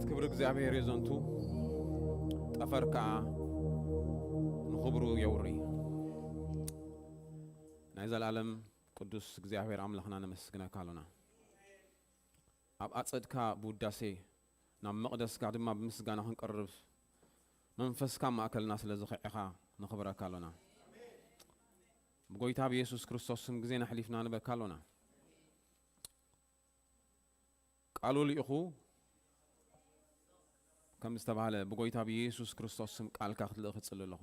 ክብሪ እግዚኣብሔር የዘንቱ፣ ጠፈር ከኣ ንኽብሩ የውሪ። ናይ ዘላለም ቅዱስ እግዚኣብሔር ኣምላኽና ነመስግነካ ኣሎና። ኣብ ኣጸድካ ብውዳሴ፣ ናብ መቕደስካ ድማ ብምስጋና ክንቀርብ መንፈስካ ማእከልና ስለ ዝኸዕኻ ንኽብረካ ኣሎና። ብጎይታ ብየሱስ ክርስቶስ ስም ግዜና ኣሕሊፍና ንበካ ኣሎና። ቃሉ ልኢኹ ከም ዝተባህለ ብጎይታ ብየሱስ ክርስቶስ ስም ቃልካ ክትልእኽ እጽሊ ኣለኹ።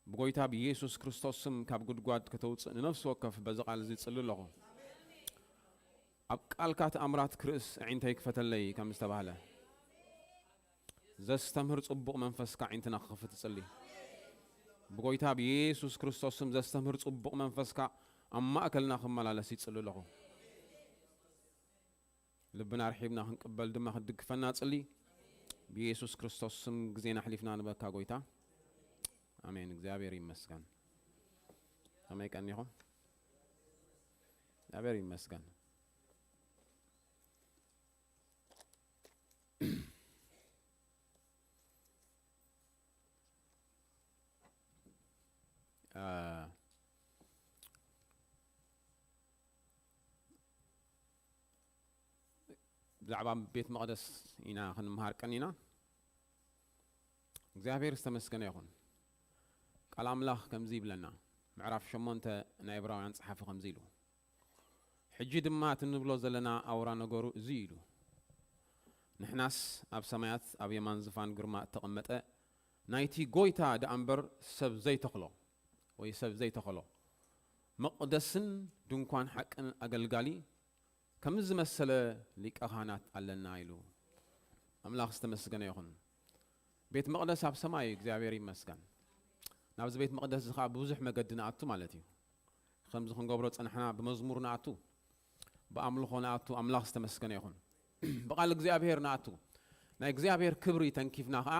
ብጎይታ ብየሱስ ክርስቶስ ስም ካብ ጉድጓድ ከተውጽእ ንነፍሲ ወከፍ በዚ ቃል እዚ እጽሊ ኣለኹ። ኣብ ቃልካ ተኣምራት ክርስ ኣዒንተይ ክፈተለይ ከም ዝተባህለ ዘስተምህር ጽቡቕ መንፈስካ ኣዒንትና ክኸፍት እጽሊ። ብጎይታ ብየሱስ ክርስቶስ ስም ዘስተምህር ጽቡቕ መንፈስካ ኣብ ማእከልና ክመላለስ ይጽሊ ኣለኹ። ልብና ኣርሒብና ክንቅበል ድማ ክትድግፈና ጽሊ። ብየሱስ ክርስቶስ ስም ግዜና ኣሕሊፍና ንበካ ጎይታ። ኣሜን። እግዚኣብሔር ይመስገን። ከመይ ቀኒኹም? እግዚኣብሔር ይመስገን። አ፣ ብዛዕባ ቤት መቕደስ ኢና ክንምሃር ቀኒና። እግዚኣብሔር ዝተመስገነ ይኹን። ቃል ኣምላኽ ከምዚ ይብለና፣ ምዕራፍ ሸሞንተ ናይ ዕብራውያን ጸሓፊ ከምዚ ኢሉ፣ ሕጂ ድማ እቲ ንብሎ ዘለና ኣውራ ነገሩ እዚ ኢሉ፣ ንሕናስ ኣብ ሰማያት ኣብ የማን ዝፋን ግርማ እተቐመጠ ናይቲ ጎይታ ደኣ እምበር ሰብ ዘይተኽሎ ወይ ሰብ ዘይተኸሎ መቕደስን ድንኳን ሓቅን ኣገልጋሊ ከም ዝመሰለ ሊቀ ካህናት ኣለና ኢሉ። ኣምላኽ ዝተመስገነ ይኹን። ቤት መቕደስ ኣብ ሰማይ እዩ፣ እግዚኣብሔር ይመስገን። ናብዚ ቤት መቕደስ እዚ ኸዓ ብብዙሕ መገዲ ንኣቱ ማለት እዩ። ከምዚ ክንገብሮ ጸናሕና፣ ብመዝሙር ንኣቱ፣ ብኣምልኾ ንኣቱ፣ ኣምላኽ ዝተመስገነ ይኹን። ብቓል እግዚኣብሔር ንኣቱ፣ ናይ እግዚኣብሔር ክብሪ ተንኪፍና ኸዓ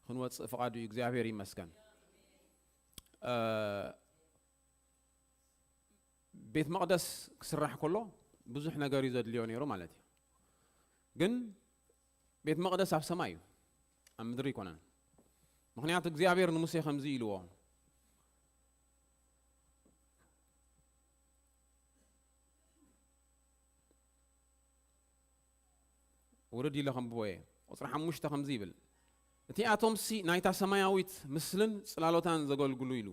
ክንወጽእ ፍቓዱ እዩ፣ እግዚኣብሔር ይመስገን። እ፣ ቤት መቕደስ ክስራሕ ከሎ ብዙሕ ነገር እዩ ዘድልዮ ነይሩ ማለት እዩ። ግን ቤት መቕደስ ኣብ ሰማይ እዩ፣ ኣብ ምድሪ ኣይኮነን። ምኽንያቱ እግዚኣብሔር ንሙሴ ከምዚ ኢልዎ፣ ውርድ ኢለ ከንብቦ እየ። ቁጽሪ ሓሙሽተ ከምዚ ይብል፣ እቲኣቶምሲ ናይታ ሰማያዊት ምስልን ጽላሎታን ዘገልግሉ ኢሉ።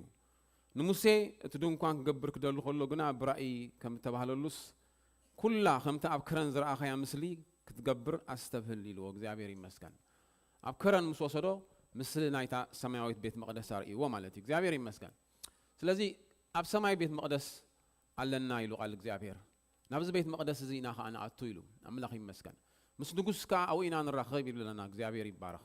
ንሙሴ እቲ ድንኳን ክገብር ክደሊ ከሎ ግና ብራእይ ከም እተባህለሉስ፣ ኩላ ከምቲ ኣብ ከረን ዝረኣኻያ ምስሊ ክትገብር ኣስተብህል ኢልዎ። እግዚኣብሔር ይመስገን። ኣብ ከረን ምስ ወሰዶ፣ ምስሊ ናይታ ሰማያዊት ቤት መቕደስ ኣርእይዎ ማለት እዩ። እግዚኣብሔር ይመስገን። ስለዚ ኣብ ሰማይ ቤት መቕደስ ኣለና ኢሉ ቃል እግዚኣብሔር። ናብዚ ቤት መቕደስ እዚ ኢና ኸዓ ንኣቱ ኢሉ። ኣምላኽ ይመስገን። ምስ ንጉስ ከኣ ኣብኡ ኢና ንራኸብ ይብለና። እግዚኣብሔር ይባረኽ።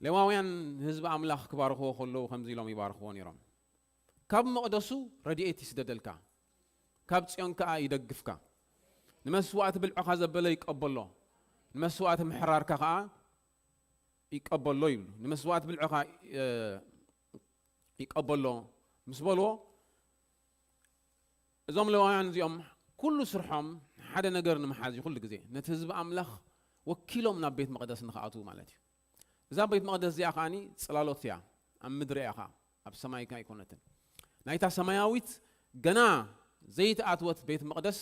ሌዋውያን ህዝቢ ኣምላኽ ክባርኽዎ ከለዉ ከምዚ ኢሎም ይባርኽዎ ነይሮም። ካብ መቕደሱ ረድኤት ይስደደልካ፣ ካብ ጽዮን ከኣ ይደግፍካ። ንመስዋእቲ ብልዕኻ ዘበለ ይቀበሎ፣ ንመስዋእቲ ምሕራርካ ከኣ ይቀበሎ ይብሉ። ንመስዋእቲ ብልዕኻ፣ እ፣ ይቀበሎ ምስ በልዎ፣ እዞም ሌዋውያን እዚኦም ኩሉ ስርሖም ሓደ ነገር ንምሓዝ እዩ። ኩሉ ግዜ ነቲ ህዝቢ ኣምላኽ ወኪሎም ናብ ቤት መቕደስ ንኽኣትዉ ማለት እዩ። እዛ ቤት መቕደስ እዚኣ ከኣኒ ጽላሎት እያ፣ ኣብ ምድሪ እያ ኸኣ፣ ኣብ ሰማይ ኣይኮነትን። ናይታ ሰማያዊት ገና ዘይተኣትወት ቤት መቕደስ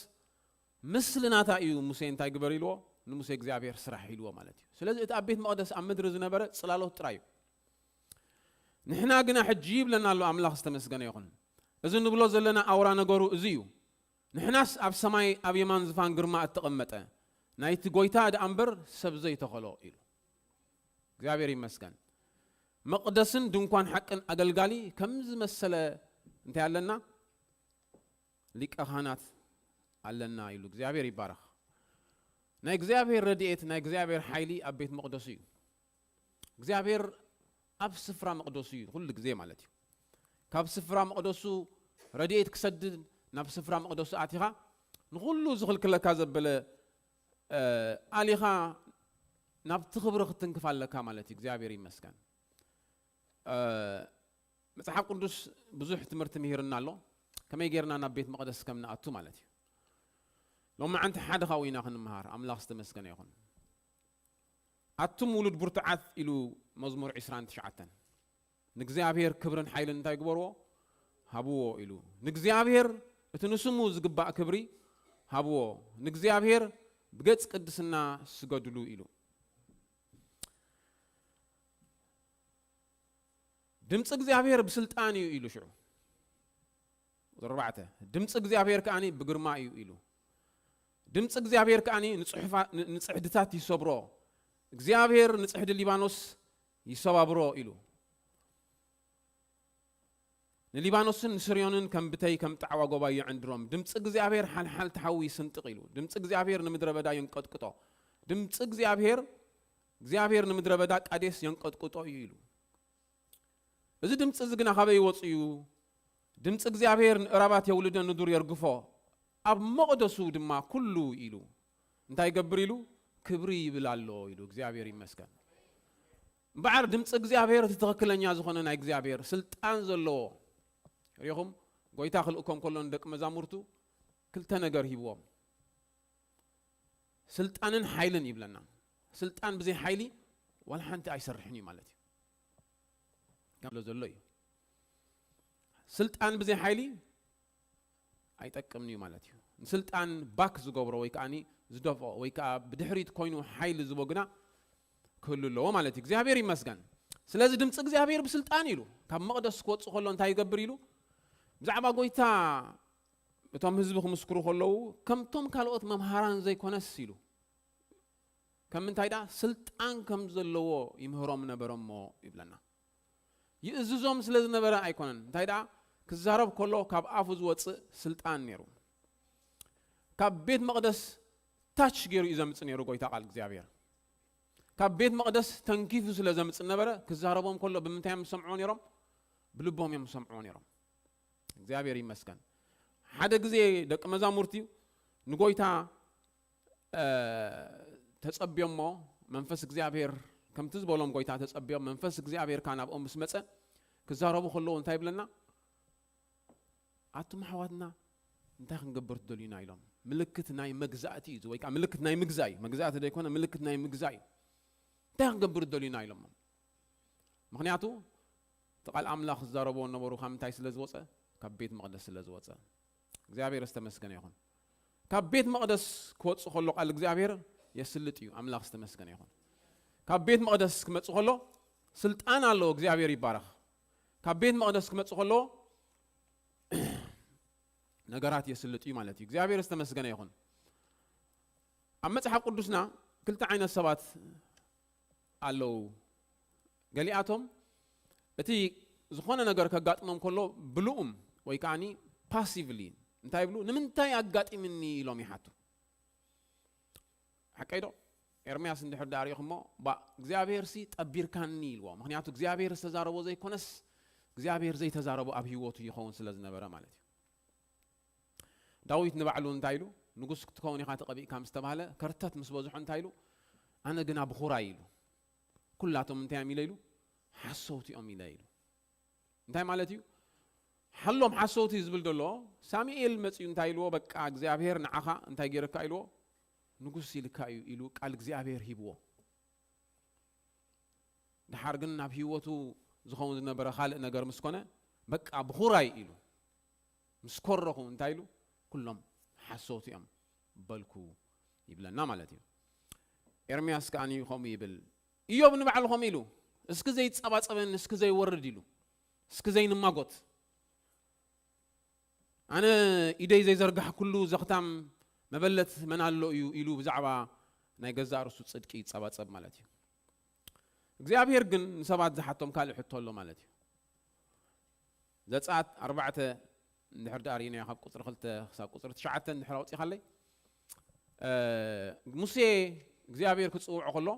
ምስሊ ናታ እዩ። ሙሴ እንታይ ግበር ኢልዎ? ንሙሴ እግዚኣብሔር ስራሕ ኢልዎ ማለት እዩ። ስለዚ እቲ ኣብ ቤት መቕደስ ኣብ ምድሪ ዝነበረ ጽላሎት ጥራይ እዩ። ንሕና ግና ሕጂ ይብለና ኣሎ ኣምላኽ ዝተመስገነ ይኹን። እዚ ንብሎ ዘለና ኣውራ ነገሩ እዚ እዩ። ንሕናስ ኣብ ሰማይ ኣብ የማን ዝፋን ግርማ እተቐመጠ ናይቲ ጎይታ ደኣ እምበር ሰብ ዘይተኸሎ ኢሉ። እግዚኣብሔር ይመስገን። መቕደስን ድንኳን ሓቅን ኣገልጋሊ ከም ዝመሰለ እንታይ ኣለና? ሊቀ ካህናት ኣለና ኢሉ። እግዚኣብሔር ይባረኽ። ናይ እግዚኣብሔር ረድኤት፣ ናይ እግዚኣብሔር ሓይሊ ኣብ ቤት መቕደሱ እዩ። እግዚኣብሔር ኣብ ስፍራ መቕደሱ እዩ፣ ኩሉ ግዜ ማለት እዩ። ካብ ስፍራ መቕደሱ ረድኤት ክሰድድ፣ ናብ ስፍራ መቕደሱ ኣቲኻ ንኹሉ ዝኽልክለካ ዘበለ፣ እ፣ ኣሊኻ ናብቲ ክብሪ ክትንክፍ ኣለካ ማለት እዩ። እግዚኣብሔር ይመስገን። እ፣ መጽሓፍ ቅዱስ ብዙሕ ትምህርቲ ምሂርና ኣሎ፣ ከመይ ጌርና ናብ ቤት መቕደስ ከም ንኣቱ ማለት እዩ። ሎማዓንቲ ሓደ ካብኡ ኢና ክንምሃር። ኣምላኽ ዝተመስገነ ይኹን። ኣቱም ውሉድ ብርቱዓት ኢሉ መዝሙር ዕስራን ትሽዓተን። ንእግዚኣብሔር ክብርን ሓይልን እንታይ ግበርዎ? ሃብዎ ኢሉ። ንእግዚኣብሔር እቲ ንስሙ ዝግባእ ክብሪ ሃብዎ። ንእግዚኣብሔር ብገጽ ቅድስና ስገድሉ ኢሉ። ድምፂ እግዚኣብሔር ብስልጣን እዩ ኢሉ ሽዑ። ቁፅሪ ኣርባዕተ፣ ድምፂ እግዚኣብሔር ከኣኒ ብግርማ እዩ ኢሉ። ድምፂ እግዚኣብሔር ከኣኒ ንፅሕድታት ይሰብሮ። እግዚኣብሔር ንፅሕዲ ሊባኖስ ይሰባብሮ ኢሉ። ንሊባኖስን ንስርዮንን ከም ብተይ ከም ጣዕዋ ጎባይ ይዕንድሮም። ድምፂ እግዚኣብሔር ሓልሓል ተሓዊ ይስንጥቕ ኢሉ። ድምፂ እግዚኣብሔር ንምድረ በዳ የንቀጥቅጦ። ድምፂ እግዚኣብሔር እግዚኣብሔር ንምድረ በዳ ቃዴስ የንቀጥቅጦ እዩ ኢሉ። እዚ ድምፂ እዚ ግና ካበይ ይወፅእ እዩ? ድምፂ እግዚኣብሔር ንእራባት የውልደ ንዱር የርግፎ፣ ኣብ መቕደሱ ድማ ኩሉ ኢሉ እንታይ ይገብር ኢሉ? ክብሪ ይብል ኣሎ ኢሉ። እግዚኣብሔር ይመስገን። እምበዓር ድምፂ እግዚኣብሔር እቲ ትኽክለኛ ዝኾነ ናይ እግዚኣብሔር ስልጣን ዘለዎ፣ ሪኹም፣ ጎይታ ክልእኮም ከሎ ንደቂ መዛሙርቱ ክልተ ነገር ሂብዎም። ስልጣንን ሓይልን ይብለና። ስልጣን ብዘይ ሓይሊ ዋላ ሓንቲ ኣይሰርሕን እዩ ማለት እዩ። ከም ዘሎ እዩ። ስልጣን ብዘይ ሓይሊ ኣይጠቅምን እዩ ማለት እዩ። ንስልጣን ባክ ዝገብሮ ወይ ከዓ ዝደፍኦ ወይ ከዓ ብድሕሪት ኮይኑ ሓይሊ ዝቦ ግና ክህሉ ኣለዎ ማለት እዩ። እግዚኣብሔር ይመስገን። ስለዚ ድምፂ እግዚኣብሔር ብስልጣን ኢሉ ካብ መቕደስ ክወፅእ ከሎ እንታይ ይገብር ኢሉ? ብዛዕባ ጎይታ እቶም ህዝቢ ክምስክሩ ከለዉ ከምቶም ካልኦት መምሃራን ዘይኮነስ ኢሉ ከም ምንታይ ደኣ ስልጣን ከም ዘለዎ ይምህሮም ነበረ እሞ ይብለና። ይእዝዞም ስለ ዝነበረ ኣይኮነን። እንታይ ደኣ ክዛረብ ከሎ ካብ ኣፉ ዝወፅእ ስልጣን ነይሩ። ካብ ቤት መቕደስ ታች ገይሩ እዩ ዘምፅእ ነይሩ ጎይታ ቃል እግዚኣብሔር። ካብ ቤት መቕደስ ተንኪፉ ስለ ዘምፅእ ነበረ ክዛረቦም ከሎ ብምንታይ እዮም ዝሰምዕዎ ነይሮም? ብልቦም እዮም ዝሰምዕዎ ነይሮም። እግዚኣብሔር ይመስገን። ሓደ ግዜ ደቂ መዛሙርቲ ንጎይታ ተጸብዮሞ መንፈስ እግዚኣብሔር ከምቲ ዝበሎም ጎይታ ተጸብዮም መንፈስ እግዚኣብሔር ካን ኣብኦም ምስ መጸ ክዛረቡ ከለዉ እንታይ ይብለና? ኣቱም ኣሕዋትና እንታይ ክንገብር ትደልዩና ኢሎም። ምልክት ናይ መግዛእቲ እዩ ወይ ከዓ ምልክት ናይ ምግዛእ እዩ። መግዛእቲ ዘይኮነ ምልክት ናይ ምግዛእ እዩ። እንታይ ክንገብር ትደልዩና ኢሎሞ። ምክንያቱ እቲ ቃል ኣምላኽ ዝዛረብዎ ነበሩ ካብ ምንታይ ስለ ዝወፀ? ካብ ቤት መቕደስ ስለ ዝወፀ። እግዚኣብሔር ዝተመስገነ ይኹን። ካብ ቤት መቕደስ ክወፅእ ከሎ ቃል እግዚኣብሔር የስልጥ እዩ። ኣምላኽ ዝተመስገነ ይኹን። ካብ ቤት መቕደስ ክመፅእ ከሎ ስልጣን ኣለዎ። እግዚኣብሔር ይባረኽ። ካብ ቤት መቕደስ ክመፅእ ከሎ ነገራት የስልጥ እዩ ማለት እዩ። እግዚኣብሔር ዝተመስገነ ይኹን። ኣብ መፅሓፍ ቅዱስና ክልተ ዓይነት ሰባት ኣለዉ። ገሊኣቶም እቲ ዝኾነ ነገር ከጋጥሞም ከሎ ብልኡም ወይ ከዓኒ ፓሲቭሊ እንታይ ይብሉ? ንምንታይ ኣጋጢምኒ ኢሎም ይሓቱ። ሓቀይ ዶ? ኤርምያስ እንድሕር ደኣ ሪኢኹሞ፣ ባ እግዚኣብሔር ሲ ጠቢርካኒ ኢልዎ። ምኽንያቱ እግዚኣብሔር ዝተዛረቦ ዘይኮነስ እግዚኣብሔር ዘይተዛረቦ ኣብ ህይወቱ ይኸውን ስለ ዝነበረ ማለት እዩ። ዳዊት ንባዕሉ እንታይ ኢሉ? ንጉስ ክትከውን ኢኻ ተቐቢእካ ምስ ተባህለ ከርተት ምስ በዝሖ እንታይ ኢሉ? ኣነ ግና ብኹራይ ኢሉ። ኩላቶም እንታይ እዮም ኢለ ኢሉ? ሓሰውቲ እዮም ኢለ ኢሉ። እንታይ ማለት እዩ? ሓሎም ሓሰውቲ ዝብል ዘሎ ሳሙኤል መፂኡ እንታይ ኢልዎ? በቃ እግዚኣብሔር ንዓኻ እንታይ ገይርካ ኢልዎ? ንጉስ ኢልካ እዩ ኢሉ ቃል እግዚኣብሔር ሂብዎ። ድሓር ግን ናብ ህይወቱ ዝኸውን ዝነበረ ካልእ ነገር ምስ ኮነ በቃ ብኹራይ ኢሉ ምስ ኮረኹ እንታይ ኢሉ? ኩሎም ሓሰውቲ እዮም በልኩ ይብለና ማለት እዩ። ኤርምያስ ከኣ ከምኡ ይብል። ኢዮብ ንባዕሉ ከምኡ ኢሉ፣ እስኪ ዘይጸባጸበኒ እስኪ ዘይወርድ ኢሉ፣ እስኪ ዘይንማጎት፣ ኣነ ኢደይ ዘይዘርጋሕኩሉ ዘኽታም መበለት መን ኣሎ እዩ ኢሉ ብዛዕባ ናይ ገዛእ ርእሱ ጽድቂ ይጸባጸብ ማለት እዩ። እግዚኣብሔር ግን ንሰባት ዝሓቶም ካልእ ሕቶ ኣሎ ማለት እዩ። ዘጸኣት ኣርባዕተ እንድሕር ደኣ ርኢናዮ ካብ ቁጽሪ ክልተ ክሳብ ቁጽሪ ትሽዓተ እንድሕር ኣውጺኻለይ፣ እ፣ ሙሴ እግዚኣብሔር ክጽውዖ ከሎ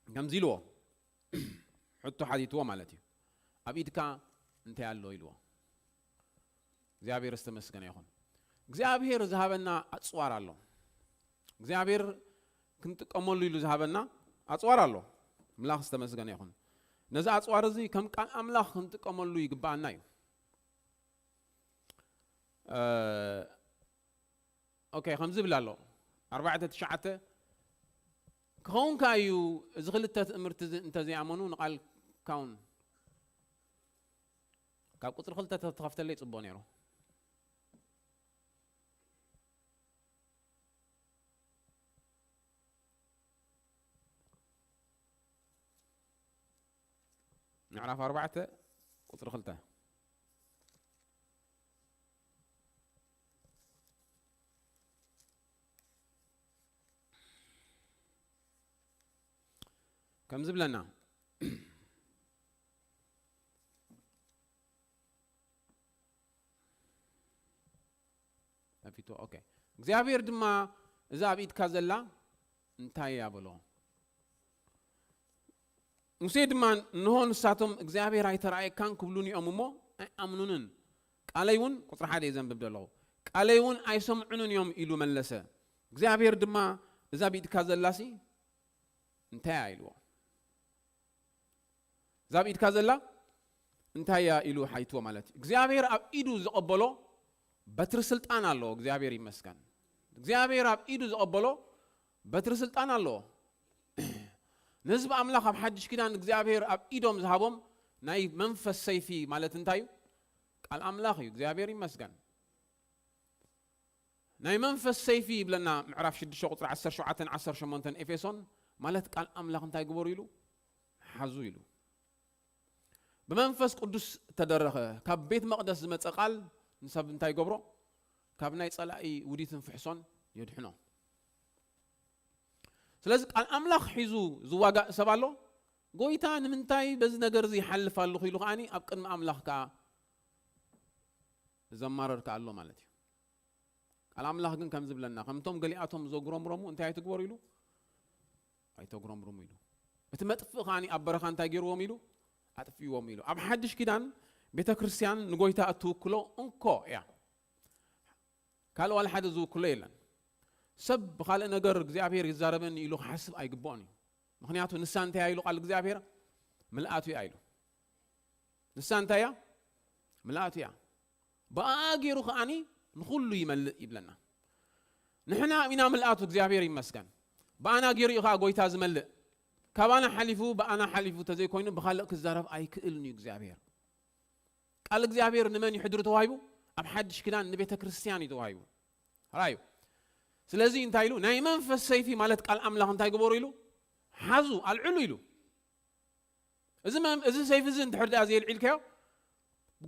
ከምዚ ኢልዎ፣ ሕቶ ሓቲትዎ ማለት እዩ። ኣብ ኢድካ እንታይ ኣሎ ኢልዎ። እግዚኣብሔር ዝተመስገነ ይኹን። እግዚኣብሔር ዝሃበና ኣጽዋር ኣሎ። እግዚኣብሔር ክንጥቀመሉ ኢሉ ዝሃበና ኣጽዋር ኣሎ። ኣምላኽ ዝተመስገነ ይኹን። ነዚ ኣጽዋር እዚ ከም ቃል ኣምላኽ ክንጥቀመሉ ይግብኣና እዩ። እ፣ ኦኬ፣ ከምዚ ይብል ኣሎ። ኣርባዕተ ትሽዓተ ክኸውን ከኣ እዩ፣ እዚ ክልተ ትእምርቲ እዚ እንተዘይኣመኑ ንቓልካ እውን ካብ ቁጽሪ ክልተ ተትኸፍተለይ ጽቡቕ ነይሩ። ምዕራፍ ኣርባዕተ ቁጽሪ ክልተ። ከምዚ ብለና። ጠፊቶ። ኦኬ። እግዚኣብሔር ድማ፣ "እዛ ኣብ ኢድካ ዘላ እንታይ እያ?" በሎ። ሙሴ ድማ፣ "እንሆ ንሳቶም፣ 'እግዚኣብሔር ኣይተራእየካን?' ክብሉኒ እዮም እሞ ኣይኣምኑንን። ቃለይ እውን"፣ ቁጽሪ ሓደ እየ ዘንብብ ዘለኹ፣ "ቃለይ እውን ኣይሰምዑንን እዮም" ኢሉ መለሰ። እግዚኣብሔር ድማ፣ "እዛ ኣብ ኢድካ ዘላሲ እንታይ እያ?" ኢልዎ። "እዛ ኣብ ኢድካ ዘላ እንታይ እያ?" ኢሉ ሓይትዎ ማለት እዩ። እግዚኣብሔር ኣብ ኢዱ ዝቐበሎ በትሪ ስልጣን ኣለዎ። እግዚኣብሔር ይመስገን። እግዚኣብሔር ኣብ ኢዱ ዝቐበሎ በትሪ ስልጣን ኣለዎ። ንህዝቢ ኣምላኽ ኣብ ሓድሽ ኪዳን እግዚኣብሔር ኣብ ኢዶም ዝሃቦም ናይ መንፈስ ሰይፊ ማለት እንታይ እዩ? ቃል ኣምላኽ እዩ። እግዚኣብሔር ይመስገን። ናይ መንፈስ ሰይፊ ይብለና ምዕራፍ ሽዱሽተ ቁጽሪ ዓሰርተ ሸውዓተን ዓሰርተ ሸሞንተን ኤፌሶን፣ ማለት ቃል ኣምላኽ እንታይ ግበሩ ኢሉ? ሓዙ ኢሉ። ብመንፈስ ቅዱስ ተደረኸ። ካብ ቤት መቕደስ ዝመጸ ቃል ንሰብ እንታይ ይገብሮ? ካብ ናይ ጸላኢ ውዲትን ፍሕሶን የድሕኖ። ስለዚ ቃል ኣምላኽ ሒዙ ዝዋጋእ ሰብ ኣሎ። ጎይታ ንምንታይ በዚ ነገር እዚ ይሓልፍ ኣለኹ ኢሉ ከኣኒ ኣብ ቅድሚ ኣምላኽ ከኣ ዘማረር ከኣ ኣሎ ማለት እዩ። ቃል ኣምላኽ ግን ከም ዝብለና፣ ከምቶም ገሊኣቶም ዘጉረምረሙ እንታይ ኣይትግበሩ ኢሉ? ኣይተጉረምርሙ ኢሉ። እቲ መጥፍእ ከኣኒ ኣብ በረኻ እንታይ ገይርዎም ኢሉ? ኣጥፊእዎም ኢሉ። ኣብ ሓድሽ ኪዳን ቤተ ክርስቲያን ንጎይታ እትውክሎ እንኮ እያ። ካልእ ዋላ ሓደ ዝውክሎ የለን። ሰብ ብኻልእ ነገር እግዚኣብሔር ይዛረበኒ ኢሉ ክሓስብ ኣይግብኦን እዩ። ምኽንያቱ ንሳ እንታይ እያ ኢሉ ቃል እግዚኣብሔር? ምልኣቱ እያ ኢሉ። ንሳ እንታይ እያ? ምልኣቱ እያ። ብኣኣ ገይሩ ከኣኒ ንኹሉ ይመልእ ይብለና። ንሕና ኢና ምልኣቱ፣ እግዚኣብሔር ይመስገን። ብኣና ገይሩ እዩ ከኣ ጎይታ ዝመልእ። ካባና ሓሊፉ፣ ብኣና ሓሊፉ ተዘይኮይኑ ብኻልእ ክዛረብ ኣይክእልን እዩ እግዚኣብሔር። ቃል እግዚኣብሔር ንመን እዩ ሕድሪ ተዋሂቡ? ኣብ ሓድሽ ኪዳን ንቤተ ክርስቲያን እዩ ተዋሂቡ። ራዩ። ስለዚ እንታይ ኢሉ? ናይ መንፈስ ሰይፊ ማለት ቃል ኣምላኽ እንታይ ግበሩ ኢሉ? ሓዙ፣ ኣልዕሉ ኢሉ። እዚ መም-፣ እዚ ሰይፊ እዚ እንድሕር ደኣ ዘየልዒልካዮ፣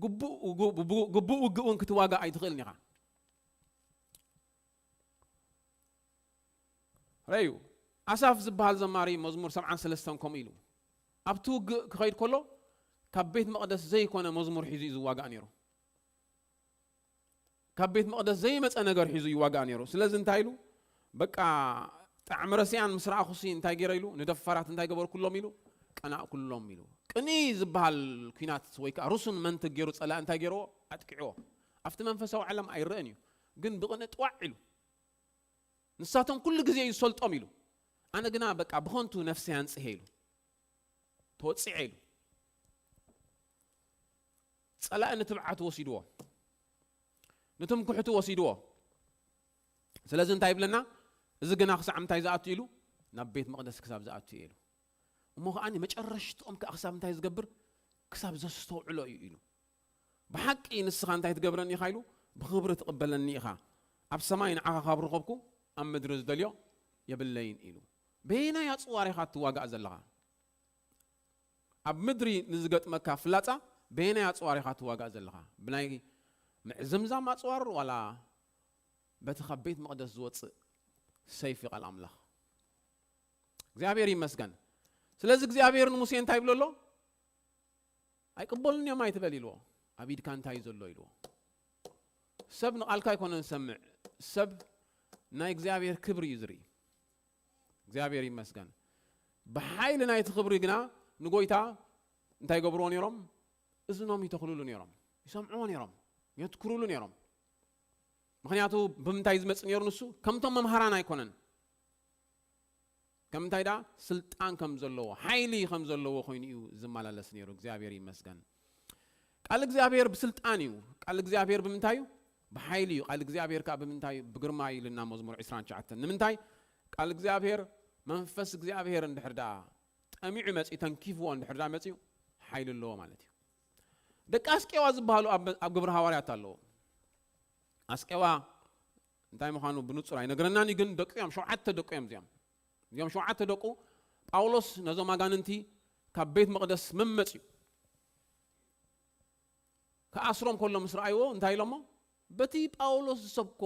ግቡእ ውግ-፣ ግቡእ ውግእ እውን ክትዋጋእ ኣይትኽእልን ኢኻ። ረዩ፣ ኣሳፍ ዝበሃል ዘማሪ መዝሙር ሰብዓን ሰለስተን ከምኡ ኢሉ። ኣብቲ ውግእ ክኸይድ ከሎ፣ ካብ ቤት መቕደስ ዘይኮነ መዝሙር ሒዙ እዩ ዝዋጋእ ነይሩ። ካብ ቤት መቕደስ ዘይመጸ ነገር ሒዙ ይዋጋእ ነይሩ። ስለዚ እንታይ ኢሉ? በቃ ጣዕሚ ረሲኣን ምስ ረኣኹሲ እንታይ ገይረ ኢሉ? ንደፋራት እንታይ ገበርኩሎም ኢሉ? ቀናእኩሎም ኢሉ። ቅንኢ ዝበሃል ኲናት ወይ ከኣ ርሱን መንትግ ገይሩ ጸላኢ እንታይ ገይርዎ? ኣጥቂዕዎ። ኣብቲ መንፈሳዊ ዓለም ኣይረአን እዩ። ግን ብቕንኢ ጥዋዕ ኢሉ። ንሳቶም ኩሉ ግዜ እዩ ዝሰልጦም ኢሉ። ኣነ ግና በቃ ብኸንቱ ነፍሰይ ኣንጽሄ ኢሉ። ተወጺዐ ኢሉ። ጸላኢ ንትብዓቱ ወሲድዎ። ንትምክሕቱ ወሲድዎ። ስለዚ እንታይ ይብለና? እዚ ግና ክሳዕ ምንታይ ዝኣቱ ኢሉ? ናብ ቤት መቕደስ ክሳብ ዝኣቱ እዩ ኢሉ። እሞ ከኣ መጨረሽትኦም ከኣ ክሳብ እንታይ ዝገብር? ክሳብ ዘስተውዕሎ እዩ ኢሉ። ብሓቂ ንስኻ እንታይ ትገብረኒ ኢኻ ኢሉ? ብኽብሪ ትቕበለኒ ኢኻ። ኣብ ሰማይ ንዓኻ ካብ ረኸብኩ ኣብ ምድሪ ዝደልዮ የብለይን ኢሉ። በየናይ ኣጽዋር ኢኻ እትዋጋእ ዘለኻ? ኣብ ምድሪ ንዝገጥመካ ፍላጻ በየናይ ኣጽዋር ኢኻ ትዋጋእ ዘለኻ? ብናይ ምዕዝምዛም ኣጽዋር ዋላ በቲ ካብ ቤት መቕደስ ዝወጽእ ሰይፊ ቃል ኣምላኽ? እግዚኣብሔር ይመስገን። ስለዚ እግዚኣብሔር ንሙሴ እንታይ ይብሎ ኣሎ? "ኣይቅበሉን እዮም ኣይትበል" ኢልዎ። "ኣብ ኢድካ እንታይ እዩ ዘሎ?" ኢልዎ። ሰብ ንቓልካ ኣይኮነን ዝሰምዕ፣ ሰብ ናይ እግዚኣብሔር ክብሪ እዩ ዝርኢ። እግዚኣብሔር ይመስገን። ብሓይሊ ናይቲ ክብሪ ግና ንጎይታ እንታይ ይገብርዎ ነይሮም? እዝኖም ይተኽልሉ ነይሮም፣ ይሰምዕዎ ነይሮም፣ የትኩርሉ ነይሮም። ምኽንያቱ ብምንታይ ዝመጽእ ነይሩ ንሱ? ከምቶም መምሃራን ኣይኮነን። ከም እንታይ ደኣ? ስልጣን ከም ዘለዎ፣ ሓይሊ ከም ዘለዎ ኮይኑ እዩ ዝመላለስ ነይሩ። እግዚኣብሔር ይመስገን። ቃል እግዚኣብሔር ብስልጣን እዩ። ቃል እግዚኣብሔር ብምንታይ እዩ? ብሓይሊ እዩ። ቃል እግዚኣብሔር ከዓ ብምንታይ? ብግርማ እዩ ኢልና መዝሙር ዕስራን ትሽዓተን። ንምንታይ? ቃል እግዚኣብሔር፣ መንፈስ እግዚኣብሔር እንድሕር ደኣ ጠሚዑ መጺኡ፣ ተንኪፍዎ እንድሕር ደኣ መጺኡ፣ ሓይሊ ኣለዎ ማለት እዩ። ደቂ ኣስቄዋ ዝበሃሉ ኣብ፣ ኣብ ግብሪ ሃዋርያት ኣለዎ። ኣስቄዋ እንታይ ምዃኑ ብንጹር ኣይነግረናን እዩ፣ ግን ደቂ እዮም፣ ሸውዓተ ደቂ እዮም እዚኦም። እዚኦም ሸውዓተ ደቁ ጳውሎስ ነዞም ኣጋንንቲ ካብ ቤት መቕደስ መመጺኡ ክኣስሮም ከሎ ምስ ረኣይዎ እንታይ ኢሎሞ? በቲ ጳውሎስ ዝሰብኮ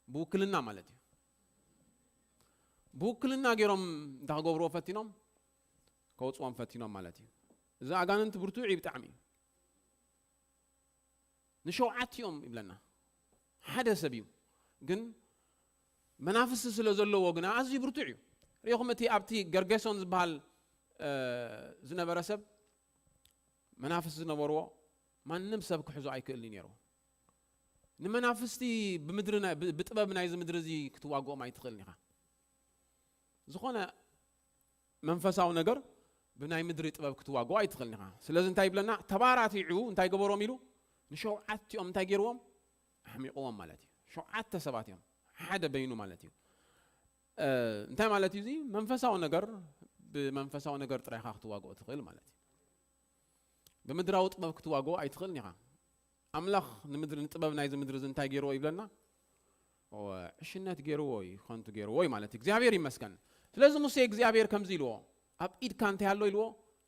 ብውክልና ማለት እዩ። ብውክልና ገይሮም እንታይ ክገብርዎ ፈቲኖም? ከውፅዎም ፈቲኖም ማለት እዩ። እዚ ኣጋንንቲ ብርቱዕ እዩ ብጣዕሚ። ንሸውዓቲኦም ይብለና። ሓደ ሰብ እዩ፣ ግን መናፍስቲ ስለ ዘለዎ ግና ኣዝዩ ብርቱዕ እዩ። ሪኢኹም፣ እቲ ኣብቲ ገርጌሶን ዝበሃል፣ እ፣ ዝነበረ ሰብ መናፍስቲ ዝነበርዎ፣ ማንም ሰብ ክሕዞ ኣይክእልን እዩ ነይሩ። ንመናፍስቲ ብምድሪ ናይ፣ ብ-፣ ብጥበብ ናይዚ ምድሪ እዚ ክትዋግኦም ኣይትኽእልን ኢኻ። ዝኾነ መንፈሳዊ ነገር ብናይ ምድሪ ጥበብ ክትዋግኦ ኣይትኽእልን ኢኻ። ስለዚ እንታይ ይብለና? ተባራቲዑ እንታይ ገበሮም ኢሉ? ንሸውዓቲኦም እንታይ ገይርዎም? ኣሕሚቕዎም ማለት እዩ። ሸውዓተ ሰባት እዮም፣ ሓደ በይኑ ማለት እዩ። እ፣ እንታይ ማለት እዩ እዚ? መንፈሳዊ ነገር ብመንፈሳዊ ነገር ጥራይ ኢኻ ክትዋግኦ ትኽእል ማለት እዩ። ብምድራዊ ጥበብ ክትዋግኦ ኣይትኽእልን ኢኻ። ኣምላኽ ንምድሪ፣ ንጥበብ ናይዚ ምድሪ እዚ እንታይ ገይርዎ ይብለና? ኦ፣ ዕሽነት ገይርዎ እዩ፣ ከንቱ ገይርዎ እዩ ማለት እዩ። እግዚኣብሔር ይመስገን። ስለዚ ሙሴ እግዚኣብሔር ከምዚ ኢልዎ፣ ኣብ ኢድካ እንታይ ኣሎ ኢልዎ?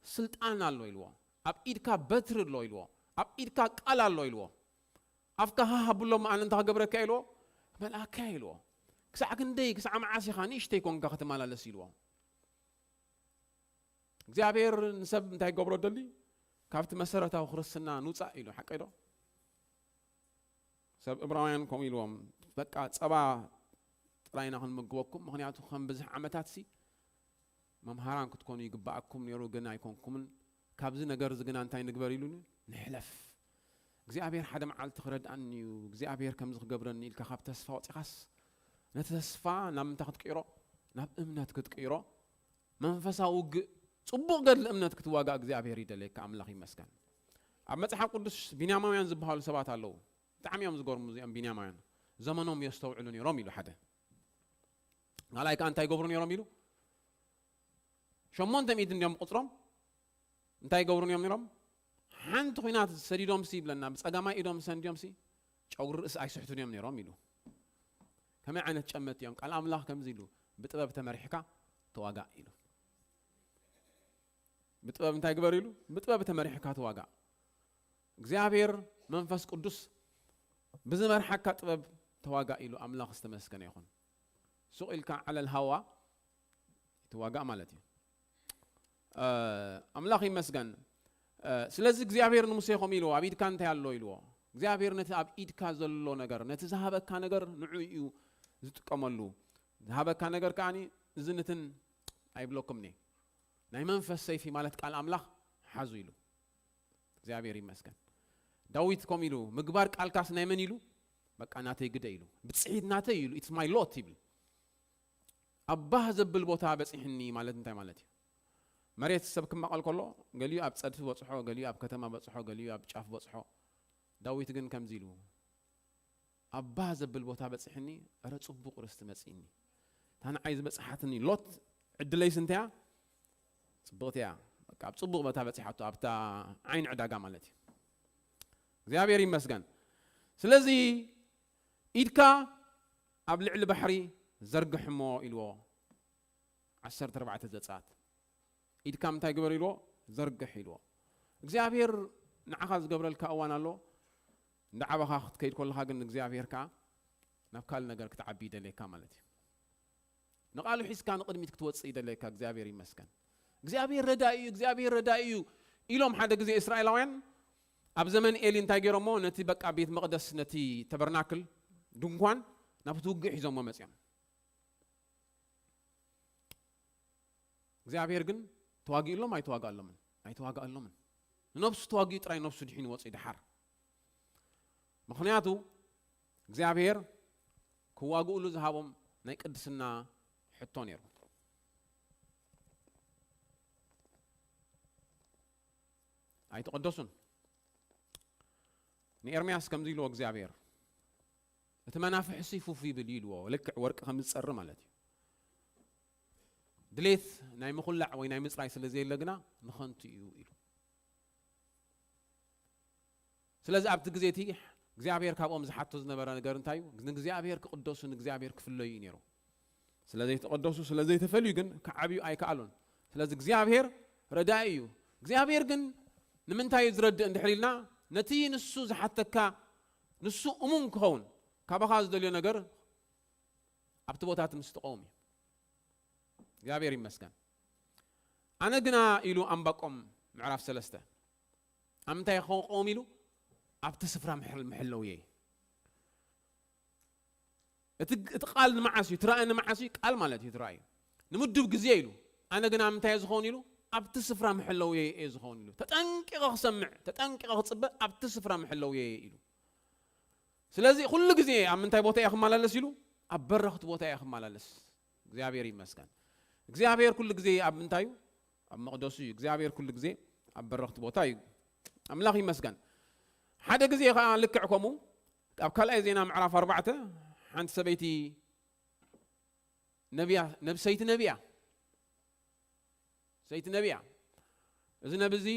ስልጣን ኣሎ ኢልዎ። ኣብ ኢድካ በትሪ ኣሎ ኢልዎ። ኣብ ኢድካ ቃል ኣሎ ኢልዎ። ኣፍካ ሃህ ኣብሎም፣ ኣነ እንታይ ክገብረካ ኢልዎ? መልኣካ ኢልዎ። ክሳዕ ክንደይ፣ ክሳዕ መዓስ ኢኻ ንእሽተይ ኮንካ ክትመላለስ ኢልዎ። እግዚኣብሔር ንሰብ እንታይ ክገብሮ ደሊ? ካብቲ መሰረታዊ ክርስትና ንውፃእ ኢሉ፣ ሓቀይ ዶ? ሰብ እብራውያን ከምኡ ኢልዎም፣ በቃ ጸባ ጥራይና ክንምግበኩም፣ ምኽንያቱ ከም ብዝሕ ዓመታት ሲ መምሃራን ክትኮኑ ይግባኣኩም ነይሩ፣ ግን ኣይኮንኩምን። ካብዚ ነገር እዚ ግና እንታይ ንግበር ኢሉኒ? ንሕለፍ። እግዚኣብሔር ሓደ መዓልቲ ክረድኣኒ እዩ፣ እግዚኣብሔር ከምዚ ክገብረኒ ኢልካ ካብ ተስፋ ወፂኻስ፣ ነቲ ተስፋ ናብ ምንታይ ክትቅይሮ? ናብ እምነት ክትቅይሮ። መንፈሳዊ ውግእ፣ ጽቡቕ ገድሊ እምነት ክትዋጋእ እግዚኣብሔር ይደልየካ። ኣምላኽ ይመስገን። ኣብ መጽሓፍ ቅዱስ ቢንያማውያን ዝበሃሉ ሰባት ኣለዉ። ብጣዕሚ እዮም ዝገርሙ እዚኦም ቢንያማውያን። ዘመኖም የስተውዕሉ ነይሮም ኢሉ ሓደ። ካልኣይ ከኣ እንታይ ይገብሩ ነይሮም ኢሉ? ሸሞንተ ሚእቲ እንዲዮም ቁጽሮም። እንታይ ይገብሩ እዮም ነይሮም? ሓንቲ ኲናት ሰዲዶምሲ ይብለና፣ ብጸጋማይ ኢዶም ሰንዲዮምሲ ጨጉሪ ርእሲ ኣይስሕቱን እዮም ነይሮም ኢሉ። ከመይ ዓይነት ጨመት እዮም? ቃል ኣምላኽ ከምዚ ኢሉ፣ "ብጥበብ ተመሪሕካ ተዋጋእ" ኢሉ። ብጥበብ እንታይ ግበር ኢሉ? ብጥበብ ተመሪሕካ ተዋጋእ። እግዚኣብሔር መንፈስ ቅዱስ ብዝመርሓካ ጥበብ ተዋጋእ ኢሉ። ኣምላኽ ዝተመስገነ ይኹን። ሱቕ ኢልካ ዓለል ሃዋ ትዋጋእ ማለት እዩ። እ፣ ኣምላኽ ይመስገን። እ፣ ስለዚ እግዚኣብሔር ንሙሴ ከምኡ ኢልዎ፣ "ኣብ ኢድካ እንታይ ኣሎ?" ኢልዎ። እግዚኣብሔር ነቲ ኣብ ኢድካ ዘሎ ነገር፣ ነቲ ዝሃበካ ነገር ንዑ እዩ ዝጥቀመሉ። ዝሃበካ ነገር ከኣኒ እዚ ንትን ኣይብለኩም እየ። ናይ መንፈስ ሰይፊ ማለት ቃል ኣምላኽ ሓዙ ኢሉ። እግዚኣብሔር ይመስገን። ዳዊት ከምኡ ኢሉ፣ "ምግባር ቃልካስ ናይ መን?" ኢሉ፣ "በቃ ናተይ ግደ" ኢሉ። "ብጽሒት ናተይ" ኢሉ፣ "It's my lot" ይብል። ኣብ ባህ ዘብል ቦታ በጺሕኒ ማለት እንታይ ማለት እዩ? መሬት ሰብ ክማቐል ከሎ፣ ገሊኡ ኣብ ጸድፊ በጽሖ፣ ገሊኡ ኣብ ከተማ በጽሖ፣ ገሊኡ ኣብ ጫፍ በጽሖ። ዳዊት ግን ከምዚ ኢሉ፣ "ኣብ ባህ ዘብል ቦታ በጺሕኒ፣ እረ ጽቡቕ ርስቲ መጺእኒ። እታ ንዓይ ዝበጽሓትኒ ሎት ዕድለይስ እንተያ ጽብቕቲ እያ። በቃ ኣብ ጽቡቕ ቦታ በጺሓቶ፣ ኣብታ ዓይኒ ዕዳጋ ማለት እዩ። እግዚኣብሔር ይመስገን። ስለዚ ኢድካ ኣብ ልዕሊ ባሕሪ ዘርግሕሞ" ኢልዎ። ዓሰርተ ኣርባዕተ ዘጸኣት። "ኢድካ ምንታይ ግበር?" ኢልዎ። "ዘርግሕ" ኢልዎ። እግዚኣብሔር ንዓኻ ዝገብረልካ እዋን ኣሎ። እንዳ ዓበኻ ክትከይድ ከለኻ ግን እግዚኣብሔር ከኣ ናብ ካልእ ነገር ክትዓቢ ይደልየካ ማለት እዩ። ንቓሉ ሒዝካ ንቕድሚት ክትወጽእ ይደልየካ። እግዚኣብሔር ይመስገን። "እግዚኣብሔር ረዳኢ እዩ፣ እግዚኣብሔር ረዳኢ እዩ" ኢሎም ሓደ ግዜ እስራኤላውያን ኣብ ዘመን ኤሊ እንታይ ገይሮሞ? ነቲ በቃ ቤት መቕደስ፣ ነቲ ተበርናክል ድንኳን ናብቲ ውግእ ሒዞሞ መጺኦም። እግዚኣብሔር ግን ተዋጊእሎም ኣይተዋግኣሎምን? ኣይተዋግኣሎምን። ንነብሱ ተዋጊኡ ጥራይ ነብሱ ድሒኑ ወፂኡ ደሓር። ምኽንያቱ እግዚኣብሔር ክዋግእሉ ዝሃቦም ናይ ቅድስና ሕቶ ነይሩ። ኣይተቐደሱን። ንኤርምያስ ከምዚ ኢልዎ እግዚኣብሔር፣ "እቲ መናፍሕሲ ፉፍ ይብል" እዩ ኢልዎ። ልክዕ ወርቂ ከም ዝጸሪ ማለት እዩ። ድሌት ናይ ምኹላዕ ወይ ናይ ምጽራይ ስለ ዘየለ ግና ንኸንቱ እዩ ኢሉ። ስለዚ ኣብቲ ግዜ እቲ እግዚኣብሔር ካብኦም ዝሓቶ ዝነበረ ነገር እንታይ እዩ? ንእግዚኣብሔር ክቕደሱ፣ ንእግዚኣብሔር ክፍለዩ እዩ ነይሩ። ስለ ዘይተቐደሱ፣ ስለ ዘይተፈልዩ ግን ክዓብዩ ኣይከኣሉን። ስለዚ እግዚኣብሔር ረዳኢ እዩ። እግዚኣብሔር ግን ንምንታይ እዩ ዝረድእ እንድሕር ኢልና፣ ነቲ ንሱ ዝሓተካ፣ ንሱ እሙን ክኸውን፣ ካባኻ ዝደልዮ ነገር ኣብቲ ቦታ እቲ ምስ ትቐውም እዩ። እግዚኣብሔር ይመስገን። ኣነ ግና ኢሉ ኣንባቆም ምዕራፍ ሰለስተ፣ ኣብ ምንታይ ክኸውን ኢሉ? ኣብቲ ስፍራ ምሕል-፣ ምሕለውየ። እቲ፣ እቲ ቃል ንመዓስ እዩ? እቲ ራእይ ንመዓስ እዩ? ቃል ማለት እዩ እቲ ራእይ። ንምዱብ ግዜ ኢሉ። ኣነ ግና ኣብ ምንታይ እየ ዝኸውን ኢሉ? ኣብቲ ስፍራ ምሕለውየ እየ ዝኸውን ኢሉ። ተጠንቂቐ ክሰምዕ፣ ተጠንቂቐ ክጽበ፣ ኣብቲ ስፍራ ምሕለውየ እየ ኢሉ። ስለዚ ኩሉ ግዜ ኣብ ምንታይ ቦታ እየ ክመላለስ ኢሉ? ኣብ በረኽቲ ቦታ እየ ክመላለስ። እግዚኣብሔር ይመስገን። እግዚኣብሔር ኩሉ ግዜ ኣብ ምንታይ እዩ? ኣብ መቕደሱ እዩ። እግዚኣብሔር ኩሉ ግዜ ኣብ በረኽቲ ቦታ እዩ። ኣምላኽ ይመስገን። ሓደ ግዜ ኸዓ ልክዕ ከምኡ ኣብ ካልኣይ ዜና ምዕራፍ ኣርባዕተ ሓንቲ ሰበይቲ ነቢያ፣ ነብ-፣ ሰይቲ ነቢያ፣ ሰይቲ ነቢያ። እዚ ነቢ እዚ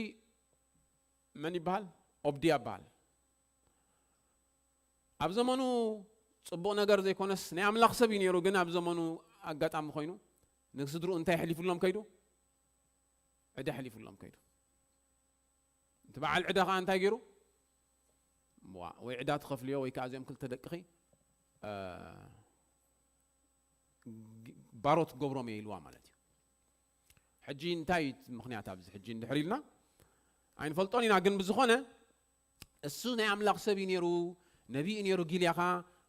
መን ይበሃል? ኦብድያ ይበሃል። ኣብ ዘመኑ ጽቡቕ ነገር ዘይኮነስ ናይ ኣምላኽ ሰብ እዩ ነይሩ። ግን ኣብ ዘመኑ ኣጋጣሚ ኮይኑ ንስድርኡ እንታይ የሕሊፉሎም ከይዱ? ዕዳ ኣሕሊፉሎም ከይዱ። እቲ በዓል ዕዳ ኸዓ እንታይ ገይሩ? ዋ፣ ወይ ዕዳ ትኸፍልዮ ወይ ከዓ እዚኦም ክልተ ደቅኺ፣ እ፣ ግ-፣ ባሮት ገብሮም እየ ኢልዋ ማለት እዩ። ሕጂ እንታይ እዩ እቲ ምኽንያት ኣብዚ? ሕጂ እንድሕር ኢልና ኣይንፈልጦን ኢና፣ ግን ብዝኾነ እሱ ናይ ኣምላኽ ሰብ እዩ ነይሩ፣ ነቢይ እዩ ነይሩ፣ ጊልያኻ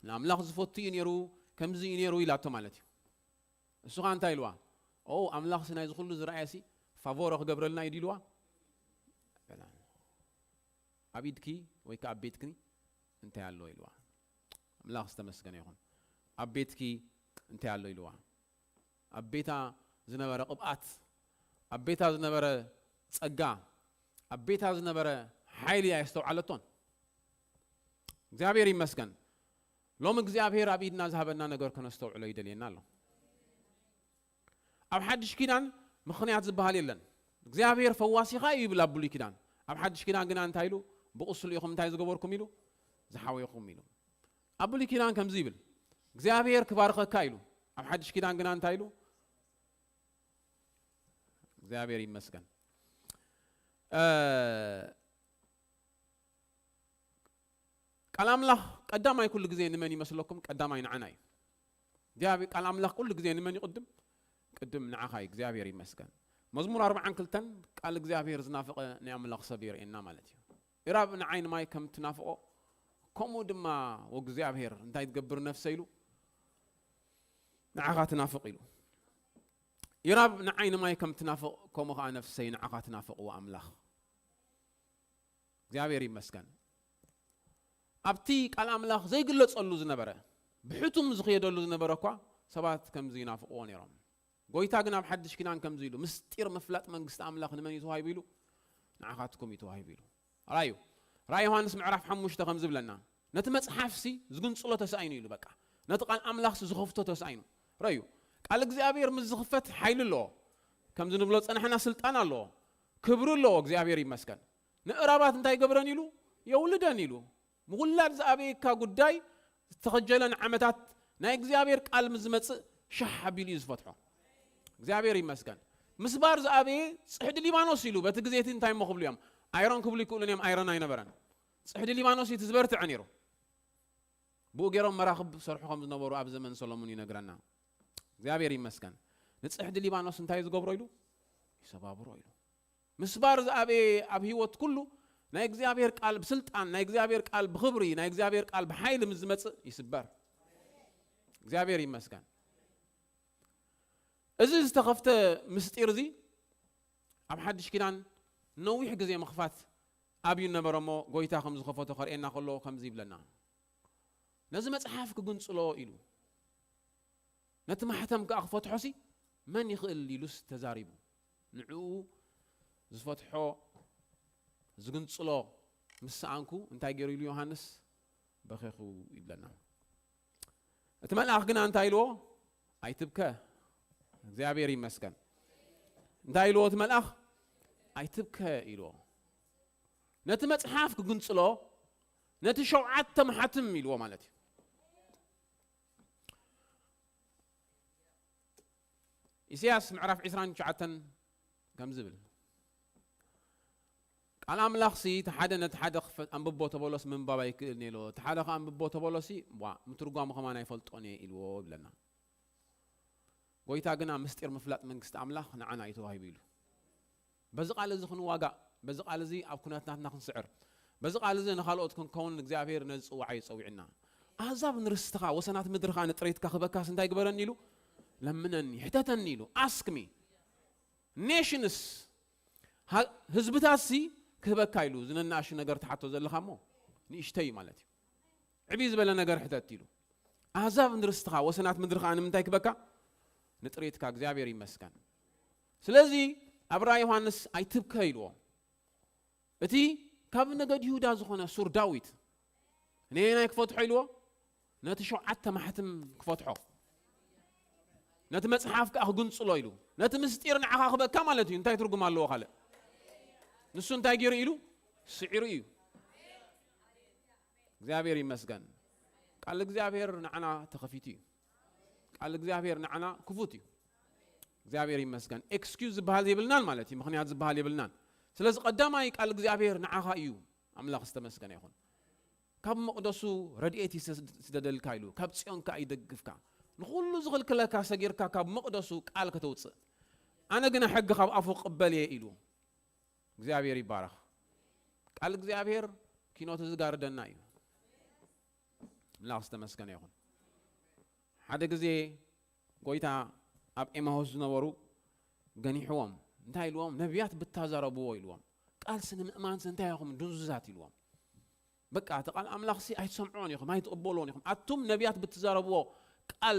ንኣምላኽ ዝፈቱ እዩ ነይሩ፣ ከምዚ እዩ ነይሩ ኢላቶ ማለት እዩ። እሱ ኸዓ እንታይ ኢልዋ? ኦ፣ ኣምላኽሲ ናይዚ ኩሉ ዝረኣየሲ ፋቮሮ ክገብረልና እዩ ድዩ ኢልዋ? በላ። ኣብ ኢድኪ ወይ ከዓ ኣብ ቤትኪ እንታይ ኣሎ ኢልዋ? ኣምላኽ ዝተመስገነ ይኹን። ኣብ ቤትኪ እንታይ ኣሎ ኢልዋ? ኣብ ቤታ ዝነበረ ቅብኣት፣ ኣብ ቤታ ዝነበረ ጸጋ፣ ኣብ ቤታ ዝነበረ ሓይሊ ኣየስተውዓለቶን። እግዚኣብሔር ይመስገን። ሎም እግዚኣብሔር ኣብ ኢድና ዝሃበና ነገር ከነስተውዕሎ ይደልየና ኣሎ። ኣብ ሓድሽ ኪዳን ምኽንያት ዝበሃል የለን። እግዚኣብሔር ፈዋሲኻ እዩ ይብል ኣብ ብሉይ ኪዳን። ኣብ ሓድሽ ኪዳን ግና እንታይ ኢሉ? "ብቁስሉ ኢኹም እንታይ ዝገበርኩም?" ኢሉ፣ "ዝሓወይኹም" ኢሉ። ኣብ ብሉይ ኪዳን ከምዚ ይብል፣ "እግዚኣብሔር ክባርኸካ" ኢሉ። ኣብ ሓድሽ ኪዳን ግና እንታይ ኢሉ? እግዚኣብሔር ይመስገን። እ፣ ቃል ኣምላኽ ቀዳማይ ኩሉ ግዜ ንመን ይመስለኩም? ቀዳማይ ንዓና እዩ። እግዚኣብሔር፣ ቃል ኣምላኽ ኩሉ ግዜ ንመን ይቕድም? ቅድም ንዓኻ እዩ። እግዚኣብሔር ይመስገን። መዝሙር ኣርባዓን ክልተን ቃል እግዚኣብሔር ዝናፈቐ ናይ ኣምላኽ ሰብ የርእየና ማለት እዩ። "ኢራብ ንዓይ ንማይ ከም ትናፍቖ፣ ከምኡ ድማ ወእግዚኣብሔር እንታይ ትገብር ነፍሰይ?" ኢሉ ንዓኻ ትናፍቕ ኢሉ። "ኢራብ ንዓይ ንማይ ከም ትናፍቕ፣ ከምኡ ኸዓ ነፍሰይ ንዓኻ ትናፍቕ ወኣምላኽ።" እግዚኣብሔር ይመስገን። ኣብቲ ቃል ኣምላኽ ዘይግለጸሉ ዝነበረ፣ ብሕቱም ዝኽየደሉ ዝነበረ እኳ ሰባት ከምዚ ይናፍቕዎ ነይሮም። ጎይታ ግን ኣብ ሓድሽ ኪዳን ከምዚ ኢሉ፣ "ምስጢር ምፍላጥ መንግስቲ ኣምላኽ ንመን እዩ ተዋሂቡ?" ኢሉ፣ "ንዓኻትኩም እዩ ተዋሂቡ" ኢሉ። ራእዩ፣ ራእይ ዮሃንስ ምዕራፍ ሓሙሽተ ከምዚ ይብለና፣ "ነቲ መጽሓፍሲ ዝግንጽሎ ተሳኢኑ" ኢሉ። በቃ፣ ነቲ ቃል ኣምላኽሲ ዝኸፍቶ ተሳኢኑ። ረዩ፣ ቃል እግዚኣብሔር ምስ ዝኽፈት ሓይሊ ኣለዎ። ከምዚ ንብሎ ጸናሕና ስልጣን ኣለዎ። ክብሪ ኣለዎ፣ እግዚኣብሔር ይመስገን። ንእራባት እንታይ ገብረን ኢሉ? የውልደን ኢሉ። ምውላድ ዝኣበየካ ጉዳይ ዝተኸጀለን ዓመታት ናይ እግዚኣብሔር ቃል ምስ ዝመጽእ ሻሕ ኣቢሉ እዩ ዝፈትሖ። እግዚኣብሔር ይመስገን። ምስባር ዝኣበየ ጽሕዲ ሊባኖስ ኢሉ፣ በቲ ግዜ እቲ እንታይ እሞ ክብሉ እዮም? ኣይሮን ክብሉ ይክእሉን እዮም፣ ኣይሮን ኣይነበረን። ጽሕዲ ሊባኖስ እዩ እቲ ዝበርትዐ ነይሩ። ብኡ ገይሮም መራኽብ ሰርሑ ከም ዝነበሩ ኣብ ዘመን ሰሎሞን ይነግረና። እግዚኣብሔር ይመስገን። ንጽሕዲ ሊባኖስ እንታይ ዝገብሮ ኢሉ? ይሰባብሮ ኢሉ። ምስባር ዝኣበየ ኣብ ህይወት ኩሉ ናይ እግዚኣብሔር ቃል ብስልጣን፣ ናይ እግዚኣብሔር ቃል ብኽብሪ፣ ናይ እግዚኣብሔር ቃል ብሓይሊ ምስ ዝመጽእ ይስበር። እግዚኣብሔር ይመስገን። እዚ ዝተኸፍተ ምስጢር እዚ ኣብ ሓድሽ ኪዳን ነዊሕ ግዜ ምኽፋት ኣብዩ ነበረ እሞ፣ ጎይታ ከም ዝኸፈቶ ከርእየና ከሎ ከምዚ ይብለና፣ "ነዚ መጽሓፍ ክግንጽሎ" ኢሉ፣ "ነቲ ማሕተም ከኣ ክፈትሖሲ መን ይኽእል?" ኢሉስ ተዛሪቡ። ንዕኡ ዝፈትሖ፣ ዝግንጽሎ፣ ምስ ሰኣንኩ እንታይ ገይሩ ኢሉ ዮሃንስ? በኺኹ ይብለና። እቲ መልኣኽ ግና እንታይ ኢልዎ? ኣይትብከ። እግዚኣብሔር ይመስገን። እንታይ ኢልዎ እቲ መልኣኽ? ኣይትብከ ኢልዎ። ነቲ መጽሓፍ ክግንጽሎ፣ ነቲ ሸውዓተ ማሕተም ኢልዎ ማለት እዩ። ኢሳያስ ምዕራፍ ዕስራን ትሽዓተን ከምዚ ይብል፣ ቃል ኣምላኽሲ እቲ ሓደ ነቲ ሓደ ክፈ-፣ ኣንብቦ ተበሎስ ምንባብ ኣይክእልን ኢልዎ፣ እቲ ሓደ ከኣ ኣንብቦ ተበሎሲ፣ ዋ፣ ምትርጓሙ ከማን ኣይፈልጦን እየ ኢልዎ ይብለና። ጎይታ ግና ምስጢር ምፍላጥ መንግስቲ ኣምላኽ ንዓና እዩ ተዋሂቡ ኢሉ። በዚ ቃል እዚ ክንዋጋእ፣ በዚ ቃል እዚ ኣብ ኩነታትና ክንስዕር፣ በዚ ቃል እዚ ንኻልኦት ክንከውን እግዚኣብሔር ነዚ ጽዋዓ እዩ ጸዊዕና። ኣህዛብ ንርስትኻ፣ ወሰናት ምድርኻ ንጥሪትካ ክበካስ እንታይ ግበረኒ ኢሉ? ለምነኒ፣ ሕተተኒ ኢሉ። Ask me። Nations፣ ሃ-፣ ህዝብታትሲ ክህበካ ኢሉ፣ ዝነናእሹ ነገር ትሓቶ ዘለኻ እሞ ንእሽተይ እዩ ማለት እዩ። ዕብይ ዝበለ ነገር ሕተት ኢሉ። ኣህዛብ ንርስትኻ፣ ወሰናት ምድርኻ ንምንታይ ክበካ? ንጥሪትካ። እግዚኣብሔር ይመስገን። ስለዚ ኣብ ራእይ ዮሃንስ ኣይትብከ ኢልዎ። እቲ ካብ ነገድ ይሁዳ ዝኾነ ሱር ዳዊት ነየናይ ክፈትሖ ኢልዎ? ነቲ ሸውዓተ ማሕትም ክፈትሖ፣ ነቲ መጽሓፍ ከኣ ክግንጽሎ ኢሉ። ነቲ ምስጢር ንዓኻ ክበካ ማለት እዩ። እንታይ ትርጉም ኣለዎ ካልእ? ንሱ እንታይ ገይሩ ኢሉ? ስዒሩ እዩ። እግዚኣብሔር ይመስገን። ቃል እግዚኣብሔር ንዓና ተኸፊቱ እዩ። ቃል እግዚኣብሔር ንዓና ክፉት እዩ። እግዚኣብሔር ይመስገን። ኤክስኪውዝ ዝበሃል የብልናን ማለት እዩ። ምኽንያት ዝበሃል የብልናን። ስለዚ ቀዳማይ ቃል እግዚኣብሔር ንዓኻ እዩ። ኣምላኽ ዝተመስገነ ይኹን። ካብ መቕደሱ ረድኤት ይሰ-፣ ይስደደልካ ኢሉ፣ ካብ ጽዮን ከኣ ይደግፍካ። ንኹሉ ዝኽልክለካ ሰጊርካ ካብ መቕደሱ ቃል ከተውጽእ። ኣነ ግና ሕጊ ካብ ኣፉ ክቕበል እየ ኢሉ። እግዚኣብሔር ይባረኽ። ቃል እግዚኣብሔር ኪኖት ዝጋርደና እዩ። ኣምላኽ ዝተመስገነ ይኹን። ሓደ ግዜ ጎይታ ኣብ ኤማሁስ ዝነበሩ ገኒሕዎም። እንታይ ኢልዎም? ነቢያት ብታዛረብዎ ኢልዎም። ቃልሲ ንምእማንሲ እንታይ ኢኹም ድንዙዛት ኢልዎም። በቃ እቲ ቃል ኣምላኽሲ ኣይትሰምዕዎን ኢኹም፣ ኣይትቕበልዎን ኢኹም። ኣቱም ነቢያት ብትዛረብዎ ቃል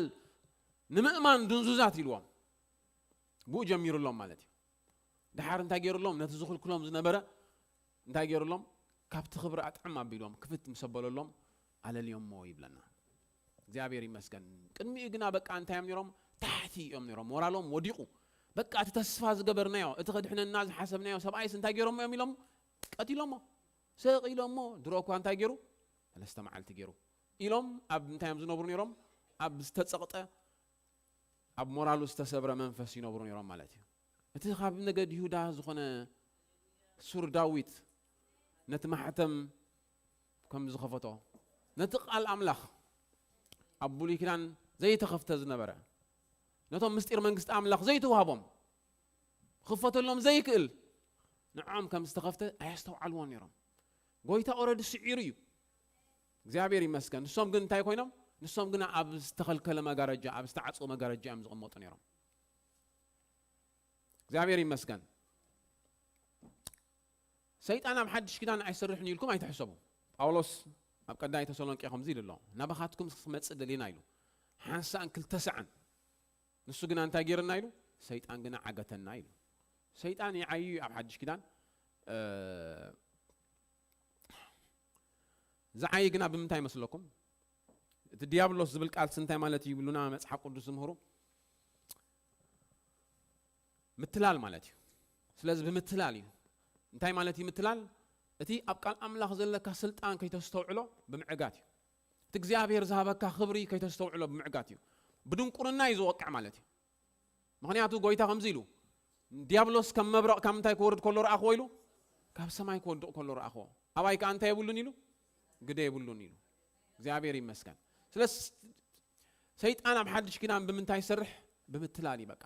ንምእማን ድንዙዛት ኢልዎም። ብኡ ጀሚሩሎም ማለት እዩ። ደሓር እንታይ ገይሩሎም? ነቲ ዝኽልክሎም ዝነበረ እንታይ ገይሩሎም? ካብቲ ክብሪ ኣጥዕም ኣቢሎም ክፍት ምስ ኣበለሎም ኣለልዮሞ ይብለና። እግዚኣብሔር ይመስገን። ቅድሚኡ ግና በቃ እንታይ እዮም ነይሮም? ታሕቲ እዮም ነይሮም። ሞራሎም ወዲቑ። በቃ እቲ ተስፋ ዝገበርናዮ፣ እቲ ከድሕነና ዝሓሰብናዮ ሰብኣይስ እንታይ ገይሮሞ እዮም ኢሎም ቀቲሎሞ። ስቕ ኢሎሞ። ድሮ እኳ እንታይ ገይሩ? ሰለስተ መዓልቲ ገይሩ ኢሎም ኣብ እንታይ እዮም ዝነብሩ ነይሮም? ኣብ ዝተጸቕጠ፣ ኣብ ሞራሉ ዝተሰብረ መንፈስ ይነብሩ ነይሮም ማለት እዩ። እቲ ካብ ነገድ ይሁዳ ዝኾነ ሱር ዳዊት ነቲ ማሕተም ከም ዝኸፈቶ፣ ነቲ ቃል ኣምላኽ ኣብ ብሉይ ኪዳን ዘይተኸፍተ ዝነበረ፣ ነቶም ምስጢር መንግስቲ ኣምላኽ ዘይተዋህቦም፣ ክኸፈተሎም ዘይክእል፣ ንዖም ከም ዝተኸፍተ ኣየስተውዓልዎን ነይሮም። ጎይታ ኦረዲ ስዒሩ እዩ። እግዚኣብሔር ይመስገን። ንሶም ግን እንታይ ኮይኖም? ንሶም ግና ኣብ ዝተኸልከለ መጋረጃ፣ ኣብ ዝተዓጽወ መጋረጃ እዮም ዝቕመጡ ነይሮም። እግዚኣብሔር ይመስገን። ሰይጣን ኣብ ሓድሽ ኪዳን ኣይሰርሕን ኢልኩም ኣይትሕሰቡ። ጳውሎስ ኣብ ቀዳማይ ተሰሎንቄ ከምዚ ኢሉ ኣሎ፣ ናባኻትኩም ክመጽእ ደሊና ኢሉ። ሓንሳእን ክልተ ሳዕን። ንሱ ግና እንታይ ገይርና ኢሉ? ሰይጣን ግና ዓገተና ኢሉ። ሰይጣን ይዓዩ እዩ ኣብ ሓድሽ ኪዳን። እ፣ ዝዓይ ግና ብምንታይ ይመስለኩም? እቲ ዲያብሎስ ዝብል ቃልሲ እንታይ ማለት እዩ ይብሉና መጽሓፍ ቅዱስ ዝምህሩ? ምትላል ማለት እዩ። ስለዚ ብምትላል እዩ። እንታይ ማለት እዩ ምትላል? እቲ ኣብ ቃል ኣምላኽ ዘለካ ስልጣን ከይተስተውዕሎ ብምዕጋት እዩ። እቲ እግዚኣብሔር ዝሃበካ ክብሪ ከይተስተውዕሎ ብምዕጋት እዩ። ብድንቁርና እዩ ዝወቅዕ ማለት እዩ። ምኽንያቱ ጎይታ ከምዚ ኢሉ፣ ዲያብሎስ ከም መብረቕ ካብ ምንታይ ክወርድ ከሎ ረኣኽዎ ኢሉ? ካብ ሰማይ ክወድቕ ከሎ ረኣኽዎ። ኣባይ ከኣ እንታይ የብሉን ኢሉ? ግደ የብሉን ኢሉ። እግዚኣብሔር ይመስገን። ስለ ስ-፣ ሰይጣን ኣብ ሓድሽ ኪዳን ብምንታይ ይሰርሕ? ብምትላል እዩ በቃ።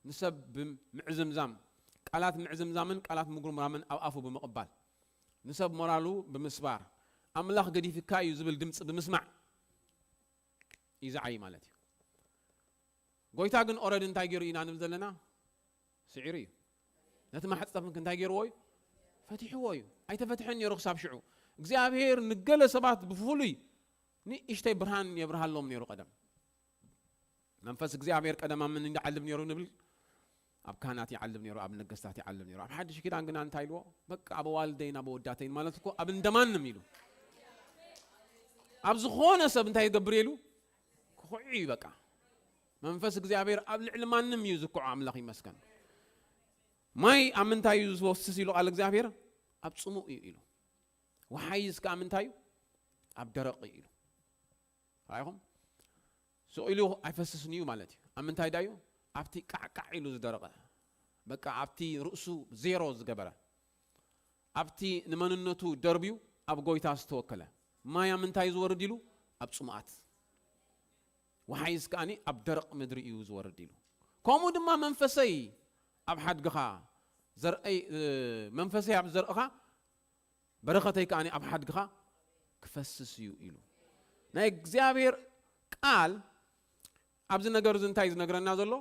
ንሰብ ብምዕዝምዛም፣ ቃላት ምዕዝምዛምን ቃላት ምጉርምራምን ኣብ ኣፉ ብምቕባል፣ ንሰብ ሞራሉ ብምስባር፣ ኣምላኽ ገዲፍካ እዩ ዝብል ድምፂ ብምስማዕ እዩ ዝዓይ ማለት እዩ። ጎይታ ግን ኦረዲ እንታይ ገይሩ ኢና ንብል ዘለና? ስዒሩ እዩ። ነቲ ማሕጸፍን እንታይ ገይርዎ እዩ? ፈቲሕዎ እዩ። ኣይተፈትሐን ነይሩ ክሳብ ሽዑ። እግዚኣብሔር ንገለ ሰባት ብፍሉይ ንእሽተይ ብርሃን የብርሃሎም ነይሩ ቀደም። መንፈስ እግዚኣብሔር ቀደም ኣብ መን ይዓልብ ነይሩ ንብል? ኣብ ካህናት ይዓልብ ነይሩ፣ ኣብ ነገስታት ይዓልብ ነይሩ። ኣብ ሓድሽ ኪዳን ግና እንታይ ኢልዎ? በቃ ኣብ ኣዋልደይን ኣብ ኣወዳተይን ማለት እኮ ኣብ እንደማንም ኢሉ። ኣብ ዝኾነ ሰብ እንታይ ይገብር ኢሉ? ክኹዕ እዩ በቃ። መንፈስ እግዚኣብሔር ኣብ ልዕሊ ማንም እዩ ዝኩዖ። ኣምላኽ ይመስገን። ማይ ኣብ ምንታይ እዩ ዝወስስ ኢሉ ቃል እግዚኣብሔር? ኣብ ጽሙእ እዩ ኢሉ። ወሓይዝ ከኣ ምንታይ እዩ? ኣብ ደረቕ እዩ ኢሉ። ራእይኹም? ስቕ ኢሉ ኣይፈስስን እዩ ማለት እዩ። ኣብ ምንታይ ዳዩ? ኣብቲ ቃዕቃዕ ኢሉ ዝደረቐ፣ በቃ ኣብቲ ርእሱ ዜሮ ዝገበረ፣ ኣብቲ ንመንነቱ ደርብዩ ኣብ ጎይታ ዝተወከለ። ማይ ኣብ ምንታይ ዝወርድ ኢሉ? ኣብ ጽሙኣት። ወሓይዝ ከኣኒ ኣብ ደረቕ ምድሪ እዩ ዝወርድ ኢሉ። ከምኡ ድማ መንፈሰይ ኣብ ሓድግኻ ዘርእይ፣ መንፈሰይ ኣብ ዘርእኻ፣ በረኸተይ ከኣኒ ኣብ ሓድግኻ ክፈስስ እዩ ኢሉ። ናይ እግዚኣብሔር ቃል ኣብዚ ነገር እዚ እንታይ ዝነግረና ዘሎ?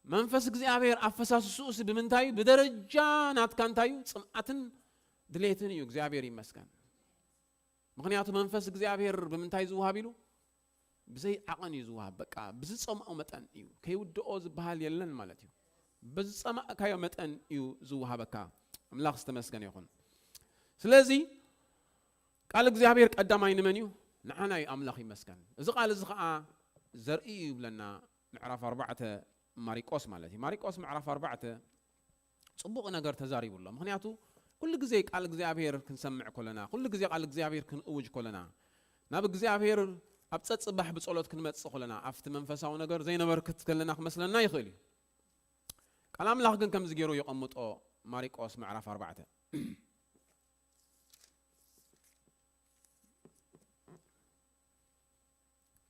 መንፈስ እግዚኣብሔር ኣፈሳስስኡሲ ብምንታይ እዩ? ብደረጃ ናትካ እንታይ እዩ? ጽምኣትን ድሌትን እዩ። እግዚኣብሔር ይመስገን። ምኽንያቱ መንፈስ እግዚኣብሔር ብምንታይ ዝወሃብ ኢሉ? ብዘይ ዓቐን እዩ ዝወሃብ። በቃ ብዝጸምኦ መጠን እዩ። ከይውድኦ ዝበሃል የለን ማለት እዩ። ብዝጸማእካዮ መጠን እዩ ዝወሃበካ። ኣምላኽ ዝተመስገነ ይኹን። ስለዚ ቃል እግዚኣብሔር ቀዳማይ ንመን እዩ? ንዓና እዩ። ኣምላኽ ይመስገን። እዚ ቃል እዚ ኸዓ ዘርኢ እዩ ይብለና ምዕራፍ ኣርባዕተ ማሪቆስ ማለት እዩ። ማሪቆስ ምዕራፍ ኣርባዕተ ጽቡቕ ነገር ተዛሪቡ ኣሎ። ምኽንያቱ ኩሉ ግዜ ቃል እግዚኣብሔር ክንሰምዕ ከለና፣ ኩሉ ግዜ ቃል እግዚኣብሔር ክንእውጅ ከለና፣ ናብ እግዚኣብሔር ኣብ ጸጽባሕ ብጸሎት ክንመጽእ ከለና፣ ኣብቲ መንፈሳዊ ነገር ዘይነበርክት ከለና ክመስለና ይኽእል እዩ። ቃል ኣምላኽ ግን ከምዚ ገይሩ የቐምጦ። ማሪቆስ ምዕራፍ ኣርባዕተ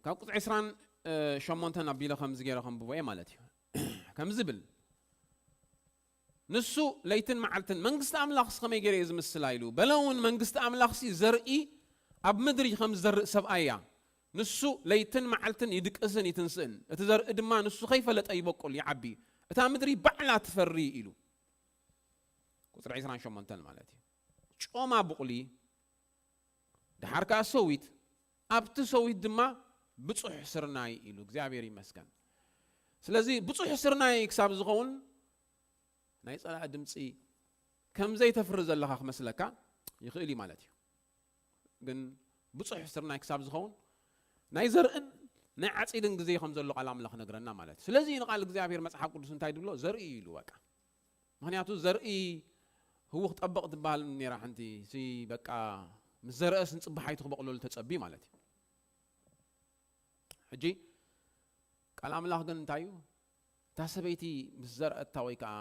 ካብ ቁጽሪ ዕስራን ሸሞንተን ኣቢለ ከምዚ ገይረ ከንብቦ እየ ማለት እዩ። ከምዚ ብል፣ ንሱ ለይትን መዓልትን መንግስቲ ኣምላኽስ ከመይ ገይረ እየ ዝምስላ ኢሉ። በለ እውን መንግስቲ ኣምላኽሲ ዘርኢ ኣብ ምድሪ ከም ዝዘርእ ሰብኣይ እያ። ንሱ ለይትን መዓልትን ይድቅስን ይትንስእን፣ እቲ ዘርኢ ድማ ንሱ ከይፈለጠ ይበቁል ይዓቢ፣ እታ ምድሪ ባዕላ ትፈሪ ኢሉ። ቁጽሪ ዕስራን ሸሞንተን ማለት እዩ። ጮማ ቡቕሊ፣ ደሓር ከኣ ሰዊት፣ ኣብቲ ሰዊት ድማ ብጹሕ ስርናይ ኢሉ። እግዚኣብሔር ይመስገን። ስለዚ ብጹሕ ስርናይ ክሳብ ዝኸውን ናይ ጸላኢ ድምጺ ከም ዘይተፍሪ ዘለኻ ክመስለካ ይኽእል እዩ ማለት እዩ። ግን ብጹሕ ስርናይ ክሳብ ዝኸውን ናይ ዘርእን ናይ ዓጺድን ግዜ ከም ዘሎ ቃል ኣምላኽ ነግረና ማለት እዩ። ስለዚ ንቃል እግዚኣብሔር መጽሓፍ ቅዱስ እንታይ ድብሎ? ዘርኢ እዩ ኢሉ በቃ። ምኽንያቱ ዘርኢ ህውኽ ጠበቕ ትበሃል ነይራ ሓንቲ፣ ሲ በቃ ምስ ዘረአስ ንጽባሕ ኣይትኽበቕለሉ ተጸቢ ማለት እዩ። ሕጂ ቃል ኣምላኽ ግን እንታይ እዩ? እታ ሰበይቲ ምስ ዘርአታ ወይ ከዓ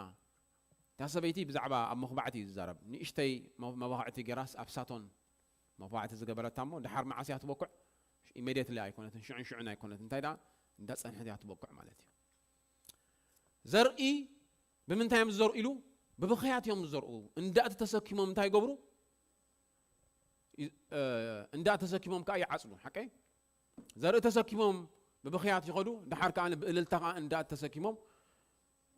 እታ ሰበይቲ ብዛዕባ ኣብ መኹባዕቲ እዩ ዝዛረብ። ንእሽተይ መ-፣ መባኽዕቲ ጌራስ ኣብ ሳቶን መኹባዕቲ ዝገበረታ እሞ ድሓር መዓስ እያ ትበኩዕ? ኢሜድየትሊ ኣይኮነትን፣ ሽዑን ሽዑን ኣይኮነትን። እንታይ ደኣ? እንዳጸንሐት እያ ትበኩዕ ማለት እዩ። ዘርኢ ብምንታይ እዮም ዝዘርኡ ኢሉ? ብብኽያት እዮም ዝዘርኡ። እንዳእቲ ተሰኪሞም እንታይ ይገብሩ? ይ-፣ እ፣ እንዳእቲ ተሰኪሞም ከዓ ይዓጽዱ። ሓቀይ? ዘርኢ ተሰኪሞም ብብኽያት ይኸዱ፣ ድሓር ከዓ ብእልልታ ከዓ እንዳእቲ ተሰኪሞም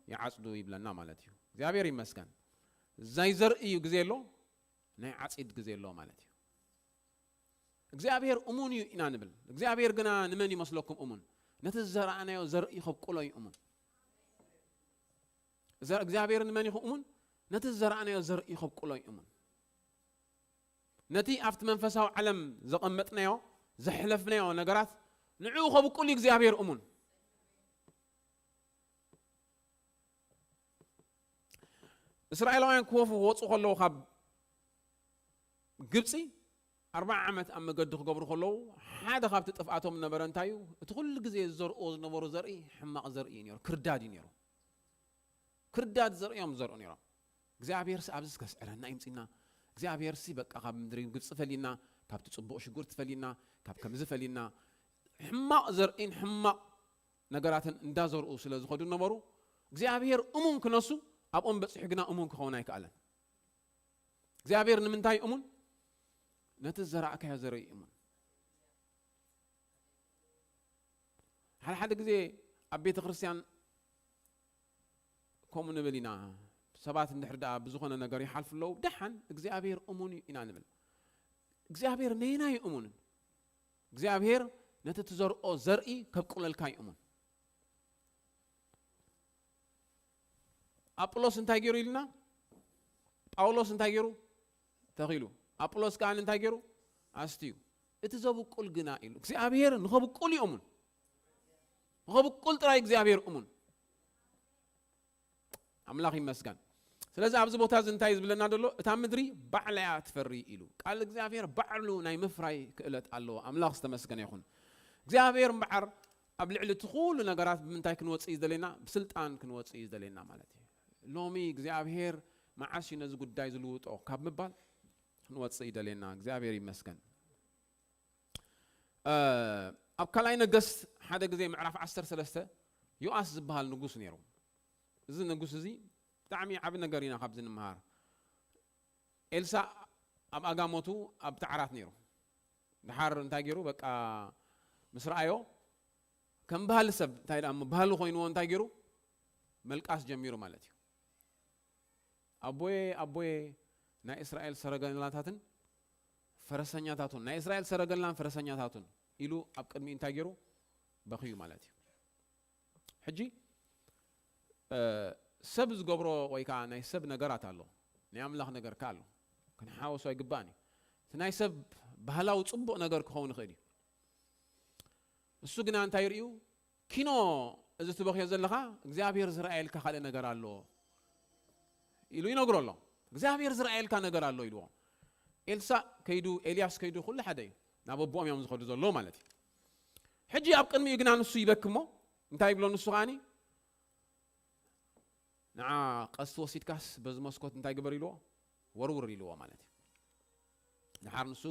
ይዓጽዱ ይብለና ማለት እዩ። እግዚኣብሔር ይመስገን። ናይ ዘርኢ እዩ ግዜ ኣሎ፣ ናይ ዓጺድ ግዜ ኣሎ ማለት እዩ። እግዚኣብሔር እሙን እዩ ኢና ንብል። እግዚኣብሔር ግና ንመን ይመስለኩም እሙን? ነቲ ዝዘራእናዮ ዘርኢ ከብቁሎ እዩ እሙን። ዘር-፣ እግዚኣብሔር ንመን ይኹን እሙን? ነቲ ዝዘራእናዮ ዘርኢ ከብቁሎ እዩ እሙን። ነቲ ኣብቲ መንፈሳዊ ዓለም ዘቐመጥናዮ፣ ዘሕለፍናዮ ነገራት ንዕኡ ከብቁል እዩ እግዚኣብሔር እሙን። እስራኤላውያን ክወፉ ክወፁ ከለዉ ካብ ግብፂ ኣርባዓ ዓመት ኣብ መገዲ ክገብሩ ከለዉ ሓደ ካብቲ ጥፍኣቶም ዝነበረ እንታይ እዩ? እቲ ኩሉ ግዜ ዝዘርእዎ ዝነበሩ ዘርኢ ሕማቕ ዘርኢ እዩ ነይሩ፣ ክርዳድ እዩ ነይሩ። ክርዳድ ዘርእዮም ዝዘርኡ ነይሮም። እግዚኣብሔርሲ ኣብዚ ከስዕረና ይምፅና፣ እግዚኣብሔርሲ በቃ ካብ ምድሪ ግብፂ ፈሊና፣ ካብቲ ፅቡቕ ሽጉርቲ ፈሊና፣ ካብ ከምዚ ፈሊና፣ ሕማቕ ዘርእን ሕማቕ ነገራትን እንዳዘርኡ ስለ ዝኸዱ ነበሩ። እግዚኣብሔር እሙን ክነሱ ኣብኦም በፂሑ ግና እሙን ክኸውን ኣይከኣለን። እግዚኣብሔር ንምንታይ እሙን? ነቲ ዝዘራእካዮ ዘርኢ እሙን። ሓደ ሓደ ግዜ ኣብ ቤተ ክርስቲያን ከምኡ ንብል ኢና። ሰባት እንድሕር ደኣ ብዝኾነ ነገር ይሓልፉ ኣለዉ፣ ደሓን እግዚኣብሔር እሙን እዩ ኢና ንብል። እግዚኣብሔር ነየናይ እዩ እሙን? እግዚኣብሔር ነቲ ትዘርኦ ዘርኢ ከብቁለልካ እዩ እሙን። ኣጵሎስ እንታይ ገይሩ ኢልና? ጳውሎስ እንታይ ገይሩ? ተኺሉ። ኣጵሎስ ከኣ እንታይ ገይሩ? ኣስትዩ። እቲ ዘብቁል ግና ኢሉ እግዚኣብሔር ንኸብቁል እዩ እሙን። ንኸብቁል ጥራይ እግዚኣብሔር እሙን። ኣምላኽ ይመስገን። ስለዚ ኣብዚ ቦታ እዚ እንታይ ዝብለና ዘሎ? እታ ምድሪ ባዕላ እያ ትፈሪ ኢሉ። ቃል እግዚኣብሔር ባዕሉ ናይ ምፍራይ ክእለት ኣለዎ። ኣምላኽ ዝተመስገነ ይኹን። እግዚኣብሔር እምበዓር ኣብ ልዕሊ እቲ ኩሉ ነገራት ብምንታይ ክንወፅእ እዩ ዝደለየና? ብስልጣን ክንወፅእ እዩ ዝደለየና ማለት እዩ። ሎሚ እግዚኣብሔር መዓስ እዩ ነዚ ጉዳይ ዝልውጦ ካብ ምባል ክንወፅእ ይደለየና። እግዚኣብሔር ይመስገን። ኣብ ካልኣይ ነገስት ሓደ ግዜ ምዕራፍ ዓሰርተ ሰለስተ ዮኣስ ዝበሃል ንጉስ ነይሩ። እዚ ንጉስ እዚ ብጣዕሚ ዓቢ ነገር ኢና ካብዚ ንምሃር። ኤልሳ ኣብ ኣጋሞቱ ኣብ ተዓራት ነይሩ። ድሓር እንታይ ገይሩ? በቃ ምስ ረኣዮ ከም ባህሊ ሰብ እንታይ ደኣ እሞ ባህሊ ኮይንዎ እንታይ ገይሩ? መልቃስ ጀሚሩ ማለት እዩ። ኣቦየ ኣቦየ ናይ እስራኤል ሰረገላታትን ፈረሰኛታቱን ናይ እስራኤል ሰረገላን ፈረሰኛታቱን ኢሉ ኣብ ቅድሚ እንታይ ገይሩ? በኽዩ ማለት እዩ። ሕጂ ሰብ ዝገብሮ ወይ ከዓ ናይ ሰብ ነገራት ኣሎ፣ ናይ ኣምላኽ ነገር ከ ኣሎ። ክንሓወሶ ኣይግባእን እዩ። እቲ ናይ ሰብ ባህላዊ ፅቡቕ ነገር ክኸውን ይኽእል እዩ። እሱ ግና እንታይ ርእዩ? ኪኖ እዚ ትበኽዮ ዘለኻ እግዚኣብሔር ዝረኣየልካ ካልእ ነገር ኣሎ ኢሉ ይነግሮ ኣሎ። እግዚኣብሔር ዝረኣየልካ ነገር ኣሎ ኢልዎ። ኤልሳእ ከይዱ ኤልያስ ከይዱ ኩሉ ሓደ እዩ። ናብ ኣቦኦም እዮም ዝኸዱ ዘሎ ማለት እዩ። ሕጂ ኣብ ቅድሚኡ ግና ንሱ ይበኪ እሞ እንታይ ይብሎ ንሱ ከዓኒ ንዓ ቀስቲ ወሲድካስ በዚ መስኮት እንታይ ግበር ኢልዎ? ወርውር ኢልዎ ማለት እዩ። ድሓር ንሱ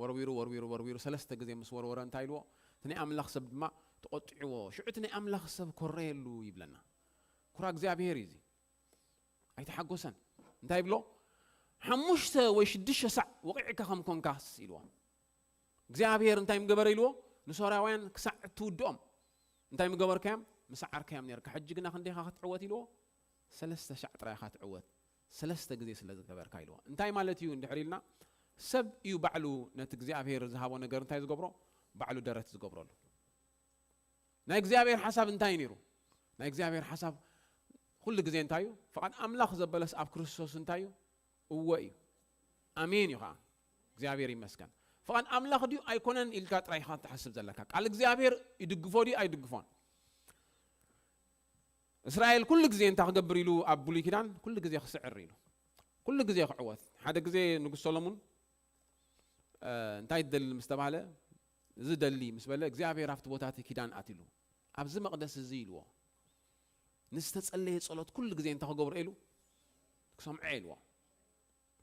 ወርዊሩ ወርዊሩ ወርዊሩ ሰለስተ ግዜ ምስ ወርወረ እንታይ ኢልዎ? እቲ ናይ ኣምላኽ ሰብ ድማ ተቖጢዕዎ። ሽዑ እቲ ናይ ኣምላኽ ሰብ ኮረየሉ ይብለና። ኩራ እግዚኣብሔር እዩ እዚ። ኣይተሓጎሰን። እንታይ ይብሎ? ሓሙሽተ ወይ ሽዱሽተ ሳዕ ወቒዕካ ከም ኮንካስ ኢልዎ። እግዚኣብሔር እንታይ ምገበረ ኢልዎ? ንሶርያውያን ክሳዕ እትውድኦም እንታይ ምገበርካዮም? ምሰዓርካዮም ነርካ። ሕጂ ግና ክንደይኻ ክትዕወት ኢልዎ? ሰለስተ ሻዕ ጥራይ ኢኻ ትዕወት፣ ሰለስተ ግዜ ስለ ዝገበርካ ኢልዎ። እንታይ ማለት እዩ እንድሕር ኢልና፣ ሰብ እዩ ባዕሉ ነቲ እግዚኣብሔር ዝሃቦ ነገር እንታይ ዝገብሮ? ባዕሉ ደረት ዝገብረሉ። ናይ እግዚኣብሔር ሓሳብ እንታይ እዩ ነይሩ? ናይ እግዚኣብሔር ሓሳብ ኩሉ ግዜ እንታይ እዩ? ፍቓድ ኣምላኽ ዘበለስ ኣብ ክርስቶስ እንታይ እዩ? እወ እዩ። ኣሜን እዩ ከዓ። እግዚኣብሔር ይመስገን። ፍቓድ ኣምላኽ ድዩ ኣይኮነን ኢልካ ጥራይ ኢኻ ትሓስብ ዘለካ። ቃል እግዚኣብሔር ይድግፎ ድዩ ኣይድግፎን? እስራኤል ኩሉ ግዜ እንታይ ክገብር ኢሉ ኣብ ብሉይ ኪዳን? ኩሉ ግዜ ክስዕር ኢሉ። ኩሉ ግዜ ክዕወት። ሓደ ግዜ ንጉስ ሰሎሙን እንታይ ትደሊ ምስ ተባህለ፣ እዚ ደሊ ምስ በለ እግዚኣብሔር ኣብቲ ቦታ እቲ ኪዳን ኣትሉ። ኣብዚ መቕደስ እዚ ኢልዎ። ንዝተጸለየ ጸሎት ኩሉ ግዜ እንታይ ክገብሮ ኢሉ? ክሰምዖ ኢልዎ።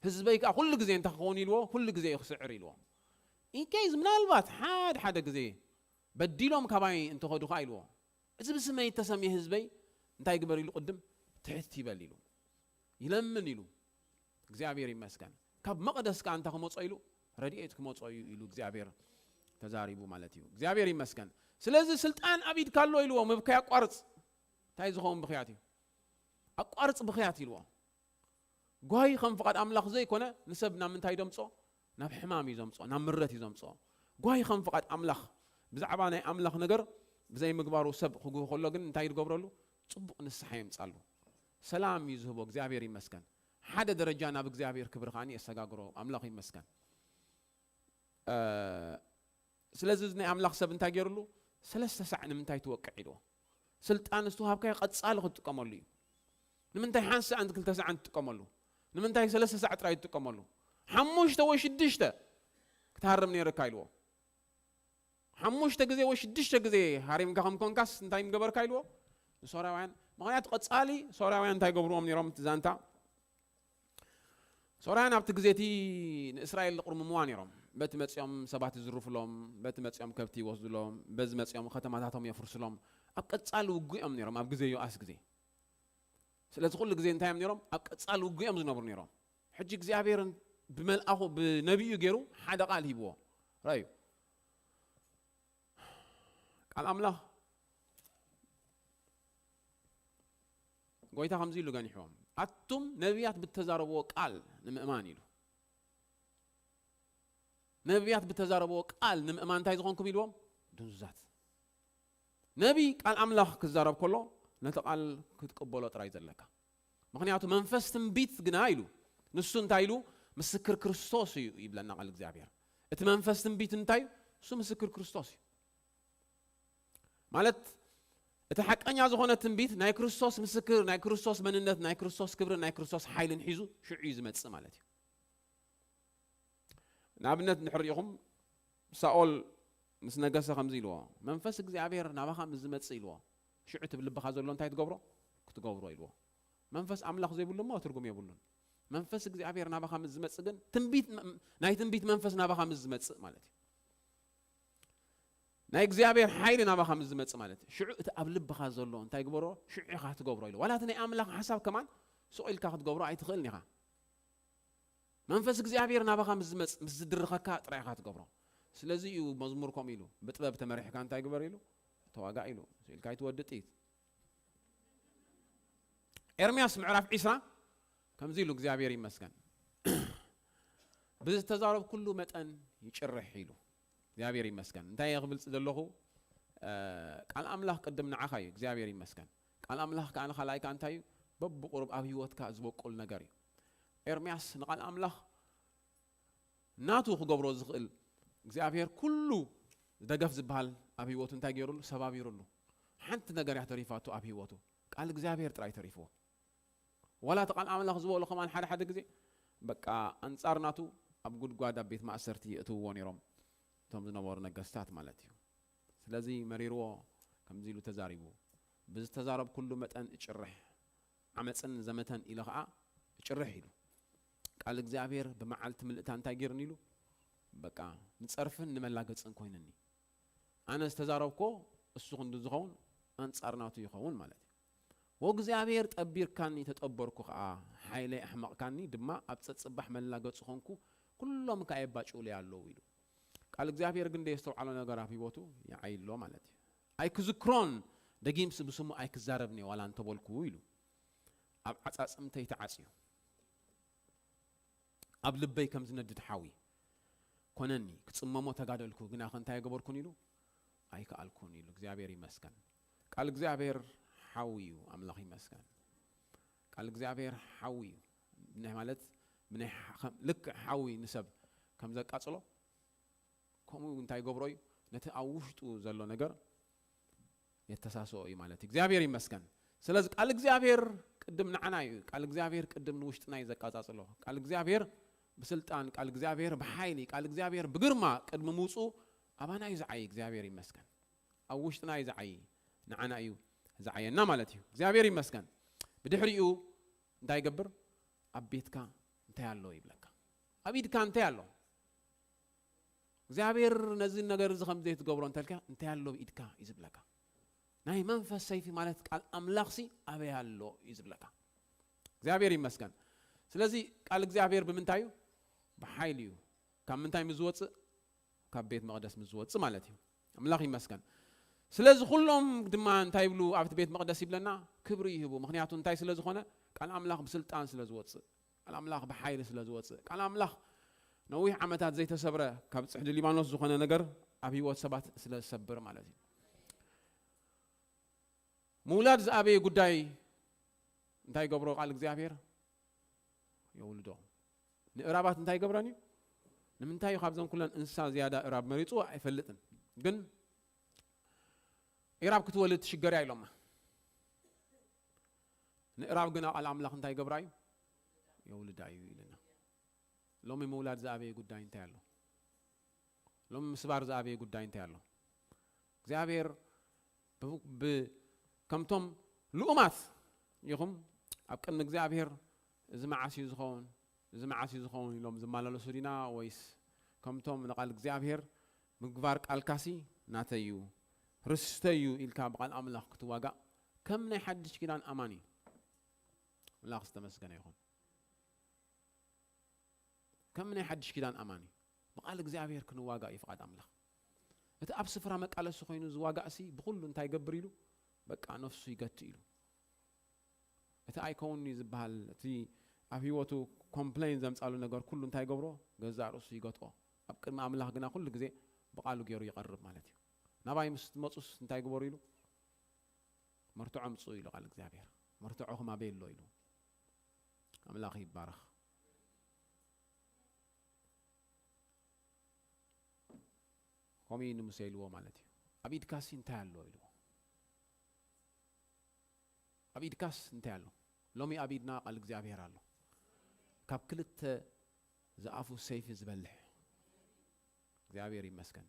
ህዝበይ ከዓ ኩሉ ግዜ እንታይ ክኸውን ኢልዎ? ኩሉ ግዜ እዩ ክስዕር ኢልዎ። ኢንኬዝ ምናልባት ሓደ ሓደ ግዜ በዲሎም ካባይ እንተኸዱ ከዓ ኢልዎ። እዚ ብስመይ እተሰምየ ህዝበይ እንታይ ግበር ኢሉ? ቅድም ትሕት ይበል ኢሉ። ይለምን ኢሉ። እግዚኣብሔር ይመስገን። ካብ መቕደስ ከዓ እንታይ ክመጾ ኢሉ? ረድኤት ክመጾ እዩ ኢሉ እግዚኣብሔር ተዛሪቡ ማለት እዩ። እግዚኣብሔር ይመስገን። ስለዚ ስልጣን ኣብ ኢድካ ኣሎ ኢልዎ። ምብካይ ኣቋርጽ። እንታይ ዝኸውን ብኽያት እዩ? ኣቋርጽ ብኽያት ኢልዎ። ጓሂ ከም ፍቓድ ኣምላኽ ዘይኮነ ንሰብ ናብ ምንታይ ደምጾ? ናብ ሕማም እዩ ዘምጾ፣ ናብ ምረት እዩ ዘምጾ። ጓሂ ከም ፍቓድ ኣምላኽ ብዛዕባ ናይ ኣምላኽ ነገር ብዘይምግባሩ ሰብ ክጉህ ከሎ ግን እንታይ ይገብረሉ? ጽቡቕ ንስሓ የምጻሉ። ሰላም እዩ ዝህቦ፣ እግዚኣብሔር ይመስገን። ሓደ ደረጃ ናብ እግዚኣብሔር ክብሪ ከዓኒ የሰጋግሮ፣ ኣምላኽ ይመስገን። እ፣ ስለዚ እዚ ናይ ኣምላኽ ሰብ እንታይ ገይሩሉ? ሰለስተ ሳዕ ንምንታይ ትወቅዕ ኢልዎ። ስልጣን ዝተዋሃብካዮ ቀጻሊ ክትጥቀመሉ እዩ። ንምንታይ ሓንሳዕ ኣንት ክልተ ሳዕ ትጥቀመሉ? ንምንታይ ሰለስተ ሳዕ ጥራይ ትጥቀመሉ? ሓሙሽተ ወይ ሽዱሽተ ክትሃርም ነይርካ ኢልዎ። ሓሙሽተ ግዜ ወይ ሽዱሽተ ግዜ ሃሪምካ ከም ኮንካስ እንታይ ምገበርካ ኢልዎ ንሶርያውያን። ምኽንያቱ ቀጻሊ ሶርያውያን እንታይ ገብርዎም ነይሮም? እቲ ዛንታ ሶርያውያን ኣብቲ ግዜ እቲ ንእስራኤል ይቕርምምዋ ነይሮም። በቲ መጺኦም ሰባት ይዝርፉሎም፣ በቲ መጺኦም ከብቲ ይወስዱሎም፣ በዚ መጺኦም ከተማታቶም የፍርስሎም። ኣብ ቀጻሊ ውጉእ እዮም ነይሮም ኣብ ግዜ ዮኣስ ግዜ። ስለዚ ኩሉ ግዜ እንታይ እዮም ነይሮም? ኣብ ቀጻሊ ውጉእ እዮም ዝነብሩ ነይሮም። ሕጂ እግዚኣብሔር ብመልኣኹ ብነቢኡ ገይሩ ሓደ ቃል ሂብዎ። ራዩ ቃል ኣምላኽ ጎይታ ከምዚ ኢሉ ገኒሕዎም፣ ኣቱም ነቢያት ብተዛረብዎ ቃል ንምእማን ኢሉ። ነቢያት ብተዛረብዎ ቃል ንምእማን እንታይ ዝኾንኩም ኢልዎም? ድንዙዛት። ነቢ ቃል ኣምላኽ ክዛረብ ከሎ ነቲ ቃል ክትቅበሎ ጥራይ ዘለካ። ምኽንያቱ መንፈስ ትንቢት ግና ኢሉ፣ ንሱ እንታይ ኢሉ? ምስክር ክርስቶስ እዩ ይብለና ቃል እግዚኣብሔር። እቲ መንፈስ ትንቢት እንታይ እዩ? እሱ ምስክር ክርስቶስ እዩ። ማለት እቲ ሓቀኛ ዝኾነ ትንቢት ናይ ክርስቶስ ምስክር፣ ናይ ክርስቶስ መንነት፣ ናይ ክርስቶስ ክብርን ናይ ክርስቶስ ሓይልን ሒዙ ሽዑ እዩ ዝመጽእ ማለት እዩ። ንኣብነት እንድሕር ርኢኹም፣ ሳኦል ምስ ነገሰ ከምዚ ኢልዎ፣ መንፈስ እግዚኣብሔር ናባኻ ምስ ዝመጽእ ኢልዎ፣ ሽዑ እቲ ብልብኻ ዘሎ እንታይ ትገብሮ? ክትገብሮ ኢልዎ። መንፈስ ኣምላኽ ዘይብሉ እሞ ትርጉም የብሉን። መንፈስ እግዚኣብሔር ናባኻ ምስ ዝመጽእ ግን፣ ትንቢት፣ ናይ ትንቢት መንፈስ ናባኻ ምስ ዝመጽእ ማለት እዩ። ናይ እግዚኣብሔር ሓይሊ ናባኻ ምስ ዝመጽእ ማለት እዩ። ሽዑ እቲ ኣብ ልብኻ ዘሎ እንታይ ግበሮ? ሽዑ ኢኻ ትገብሮ ኢልዎ። ዋላ እቲ ናይ ኣምላኽ ሓሳብ ከማን ስቕ ኢልካ ክትገብሮ ኣይትኽእልን ኢኻ። መንፈስ እግዚኣብሔር ናባኻ ምስ ዝመጽእ፣ ምስ ዝድርኸካ ጥራይ ኢኻ ትገብሮ። ስለዚ እዩ መዝሙር ከምኡ ኢሉ፣ "ብጥበብ ተመሪሕካ እንታይ ግበር?" ኢሉ፣ "ተዋጋእ" ኢሉ። ስኢልካ ኣይትወድእ ጥይት። ኤርምያስ ምዕራፍ ዒስራ ከምዚ ኢሉ፣ እግዚኣብሔር ይመስገን፣ "ብዝተዛረብኩሉ መጠን ይጭርሕ" ኢሉ። እግዚኣብሔር ይመስገን። እንታይ እየ ክብል ዘለኹ? እ፣ ቃል ኣምላኽ ቅድም ንዓኻ እዩ። እግዚኣብሔር ይመስገን። ቃል ኣምላኽ ከኣ ንኻልኣይካ እንታይ እዩ? በብቁሩብ ኣብ ህይወትካ ዝበቁል ነገር እዩ። ኤርምያስ ንቃል ኣምላኽ ናቱ ክገብሮ ዝኽእል እግዚኣብሔር ኩሉ ደገፍ ዝበሃል ኣብ ህይወቱ እንታይ ገይሩሉ? ሰባቢሩሉ። ሓንቲ ነገር እያ ተሪፋቱ ኣብ ህይወቱ። ቃል እግዚኣብሔር ጥራይ ተሪፍዎ። ዋላ እቲ ቃል ኣምላኽ ዝበሎ ከማን ሓደ ሓደ ግዜ በቃ ኣንጻር ናቱ ኣብ ጉድጓድ ኣብ ቤት ማእሰርቲ የእትውዎ ነይሮም፣ እቶም ዝነበሩ ነገስታት ማለት እዩ። ስለዚ መሪርዎ ከምዚ ኢሉ ተዛሪቡ፣ "ብዝተዛረብኩሉ መጠን እጭርሕ፣ ዓመፅን ዘመተን ኢለ ኸዓ እጭርሕ" ኢሉ። ቃል እግዚኣብሔር ብመዓልቲ ምልእታ እንታይ ገይሩኒ ኢሉ? በቃ ንፀርፍን ንመላገፅን ኮይኑኒ። ኣነ ዝተዛረብኮ እሱ ክንዲ ዝኸውን ኣንጻር ናቱ ይኸውን ማለት እዩ። "ወእግዚኣብሔር ጠቢርካኒ ተጠበርኩ ኸዓ፣ ሓይለይ ኣሕመቕካኒ ድማ ኣብ ጸጽባሕ መላገጺ ኾንኩ፣ ኩሎም ከኣ የባጭውለይ ኣለዉ" ኢሉ። ቃል እግዚኣብሔር ግን ደየስተውዓሎ ነገር ኣብ ህይወቱ ይዓይ ኣሎ ማለት እዩ። "ኣይክዝክሮን፣ ደጊምሲ ብስሙ ኣይክዛረብን እየ ዋላ እንተበልኩ" ኢሉ። "ኣብ ዓጻጽምተይ ተዓጽዩ፣ ኣብ ልበይ ከም ዝነድድ ሓዊ ኮነኒ፣ ክጽመሞ ተጋደልኩ፣ ግናኸ እንታይ ኣይገበርኩን?" ኢሉ፣ "ኣይከኣልኩን" ኢሉ። እግዚኣብሔር ይመስገን። ቃል እግዚኣብሔር ሓዊ እዩ። ኣምላኽ ይመስገን። ቃል እግዚኣብሔር ሓዊ እዩ። ብናይ ማለት ብናይ ሕ-፣ ከም-፣ ልክዕ ሓዊ ንሰብ ከም ዘቃጽሎ፣ ከምኡ እንታይ ይገብሮ እዩ? ነቲ ኣብ ውሽጡ ዘሎ ነገር የተሳስኦ እዩ ማለት እዩ። እግዚኣብሔር ይመስገን። ስለዚ ቃል እግዚኣብሔር ቅድም ንዓና እዩ። ቃል እግዚኣብሔር ቅድም ንውሽጥና እዩ ዘቃጻጽሎ። ቃል እግዚኣብሔር ብስልጣን፣ ቃል እግዚኣብሔር ብሓይሊ፣ ቃል እግዚኣብሔር ብግርማ ቅድሚ ምውጽኡ ኣባና እዩ ዝዓይ። እግዚኣብሔር ይመስገን። ኣብ ውሽጥና እዩ ዝዓይ። ንዓና እዩ ዝዓየና ማለት እዩ። እግዚኣብሔር ይመስገን። ብድሕሪኡ እንታይ ይገብር? ኣብ ቤትካ እንታይ ኣሎ ይብለካ። ኣብ ኢድካ እንታይ ኣሎ? እግዚኣብሔር ነዚ ነገር እዚ ከም ዘይትገብሮ እንተልካ፣ እንታይ ኣሎ ኣብ ኢድካ እዩ ዝብለካ። ናይ መንፈስ ሰይፊ ማለት ቃል ኣምላኽሲ ኣበይ ኣሎ እዩ ዝብለካ። እግዚኣብሔር ይመስገን። ስለዚ ቃል እግዚኣብሔር ብምንታይ እዩ? ብሓይሊ እዩ። ካብ ምንታይ ምስ ዝወፅእ? ካብ ቤት መቕደስ ምስ ዝወፅእ ማለት እዩ። ኣምላኽ ይመስገን። ስለዚ ኩሎም ድማ እንታይ ይብሉ ኣብቲ ቤት መቕደስ ይብለና? ክብሪ ይህቡ። ምኽንያቱ እንታይ ስለ ዝኾነ? ቃል ኣምላኽ ብስልጣን ስለ ዝወፅእ፣ ቃል ኣምላኽ ብሓይሊ ስለ ዝወፅእ፣ ቃል ኣምላኽ ነዊሕ ዓመታት ዘይተሰብረ ካብ ፅሕዲ ሊባኖስ ዝኾነ ነገር ኣብ ህይወት ሰባት ስለ ዝሰብር ማለት እዩ። ምውላድ ዝኣበየ ጉዳይ እንታይ ይገብሮ ቃል እግዚኣብሔር? የውልዶ። ንእራባት እንታይ ይገብረን እዩ? ንምንታይ እዩ ካብዘን ኩለን እንስሳ ዝያዳ እራብ መሪጹ? ኣይፈልጥን። ግን ኢራብ ክትወልድ ትሽገር እያ ኢሎማ። ንእራብ ግና ቃል ኣምላኽ እንታይ ይገብራ እዩ? የውልዳ እዩ ኢልና። ሎሚ ምውላድ ዝኣበየ ጉዳይ እንታይ ኣሎ? ሎሚ ምስባር ዝኣበየ ጉዳይ እንታይ ኣሎ? እግዚኣብሔር ብ-፣ ብ-፣ ከምቶም ልኡማት ኢኹም ኣብ ቅድሚ እግዚኣብሔር፣ "እዚ መዓስ እዩ ዝኸውን? እዚ መዓስ እዩ ዝኸውን?" ኢሎም ዝመላለሱ ዲና? ወይስ ከምቶም ንቓል እግዚኣብሔር፣ "ምግባር ቃልካሲ ናተይ እዩ፣ ርስተይ እዩ" ኢልካ ብቓል ኣምላኽ ክትዋጋእ ከም ናይ ሓድሽ ኪዳን ኣማኒ? ኣምላኽ ዝተመስገነ ይኹን። ከም ናይ ሓድሽ ኪዳን ኣማኒ ብቓል እግዚኣብሔር ክንዋጋእ እዩ ፍቓድ ኣምላኽ። እቲ ኣብ ስፍራ መቃለሲ ኮይኑ ዝዋጋእሲ ብኹሉ እንታይ ይገብር ኢሉ? በቃ ነፍሱ ይገቲ ኢሉ። እቲ ኣይከውንኒ ዝበሃል፣ እቲ ኣብ ህይወቱ ኮምፕሌን ዘምጻሉ ነገር ኩሉ እንታይ ይገብሮ? ገዛእ ርእሱ ይገትኦ። ኣብ ቅድሚ ኣምላኽ ግና ኩሉ ግዜ ብቓሉ ገይሩ ይቐርብ ማለት እዩ። ናባይ ምስ ትመጹስ እንታይ ግበሩ ኢሉ? መርትዖ ኣምጽኡ ኢሉ ቃል እግዚኣብሔር። መርትዖኹም ኣበይ ኣሎ ኢሉ። ኣምላኽ ይባረኽ። ከምኡ እዩ ንሙሴ ኢልዎ ማለት እዩ። ኣብ ኢድካሲ እንታይ ኣሎ ኢልዎ። ኣብ ኢድካስ እንታይ ኣሎ? ሎሚ ኣብ ኢድና ቃል እግዚኣብሔር ኣሎ። ካብ ክልተ ዝኣፉ ሰይፊ ዝበልሕ። እግዚኣብሔር ይመስገን።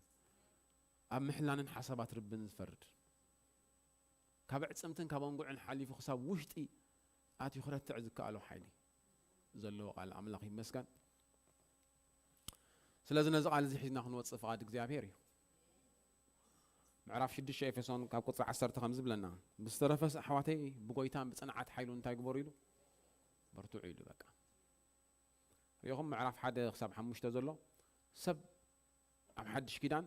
ኣብ ምሕላንን ሓሳባት ርብን ዝፈርድ፣ ካብ ዕጽምትን ካብ ኣንጉዕን ሓሊፉ ክሳብ ውሽጢ ኣትዩ ክረትዕ ዝከኣሎ ሓይሊ ዘለዎ ቃል ኣምላኽ ይመስገን። ስለዚ ነዚ ቃል እዚ ሒዝና ክንወጽእ ፍቓድ እግዚኣብሔር እዩ። ምዕራፍ ሽዱሽተ ኤፌሶን ካብ ቁጽሪ ዓሰርተ ከም ዝብለና፣ ብዝተረፈስ ኣሕዋተይ ብጎይታን ብጽንዓት ሓይሉ እንታይ ግበሩ ኢሉ? በርትዑ ኢሉ። በቃ ሪኢኹም፣ ምዕራፍ ሓደ ክሳብ ሓሙሽተ ዘሎ ሰብ ኣብ ሓድሽ ኪዳን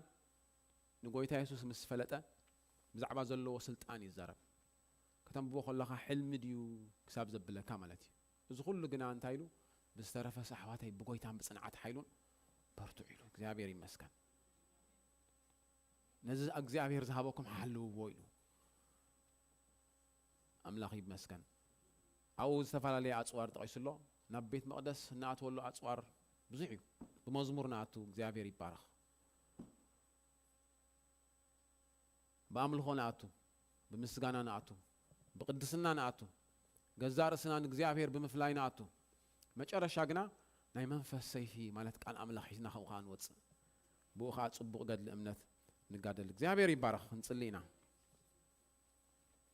ንጎይታ የሱስ ምስ ፈለጠ ብዛዕባ ዘለዎ ስልጣን ይዛረብ። ከተንብቦ ከለኻ ሕልሚ ድዩ ክሳብ ዘብለካ ማለት እዩ። እዚ ኩሉ ግና እንታይ ኢሉ? ብዝተረፈስ ኣሕዋተይ ብጎይታን ብጽንዓት ሓይሉን በርትዑ ኢሉ። እግዚኣብሔር ይመስገን። ነዚ እግዚኣብሔር ዝሃበኩም ሓልውዎ ኢሉ። ኣምላኽ ይመስገን። ኣብኡ ዝተፈላለየ ኣጽዋር ጠቒሱ ኣሎ። ናብ ቤት መቕደስ እንኣትወሉ ኣጽዋር ብዙሕ እዩ። ብመዝሙር ንኣቱ፣ እግዚኣብሔር ይባረኽ። ብኣምልኾ ንኣቱ፣ ብምስጋና ንኣቱ፣ ብቅድስና ንኣቱ፣ ገዛእ ርእስና ንእግዚኣብሔር ብምፍላይ ንኣቱ። መጨረሻ ግና ናይ መንፈስ ሰይፊ ማለት ቃል ኣምላኽ ሒዝና ከምኡ ከኣ ንወጽእ። ብኡ ከኣ ጽቡቕ ገድሊ እምነት ንጋደል። እግዚኣብሔር ይባረኽ። ክንጽሊ ኢና።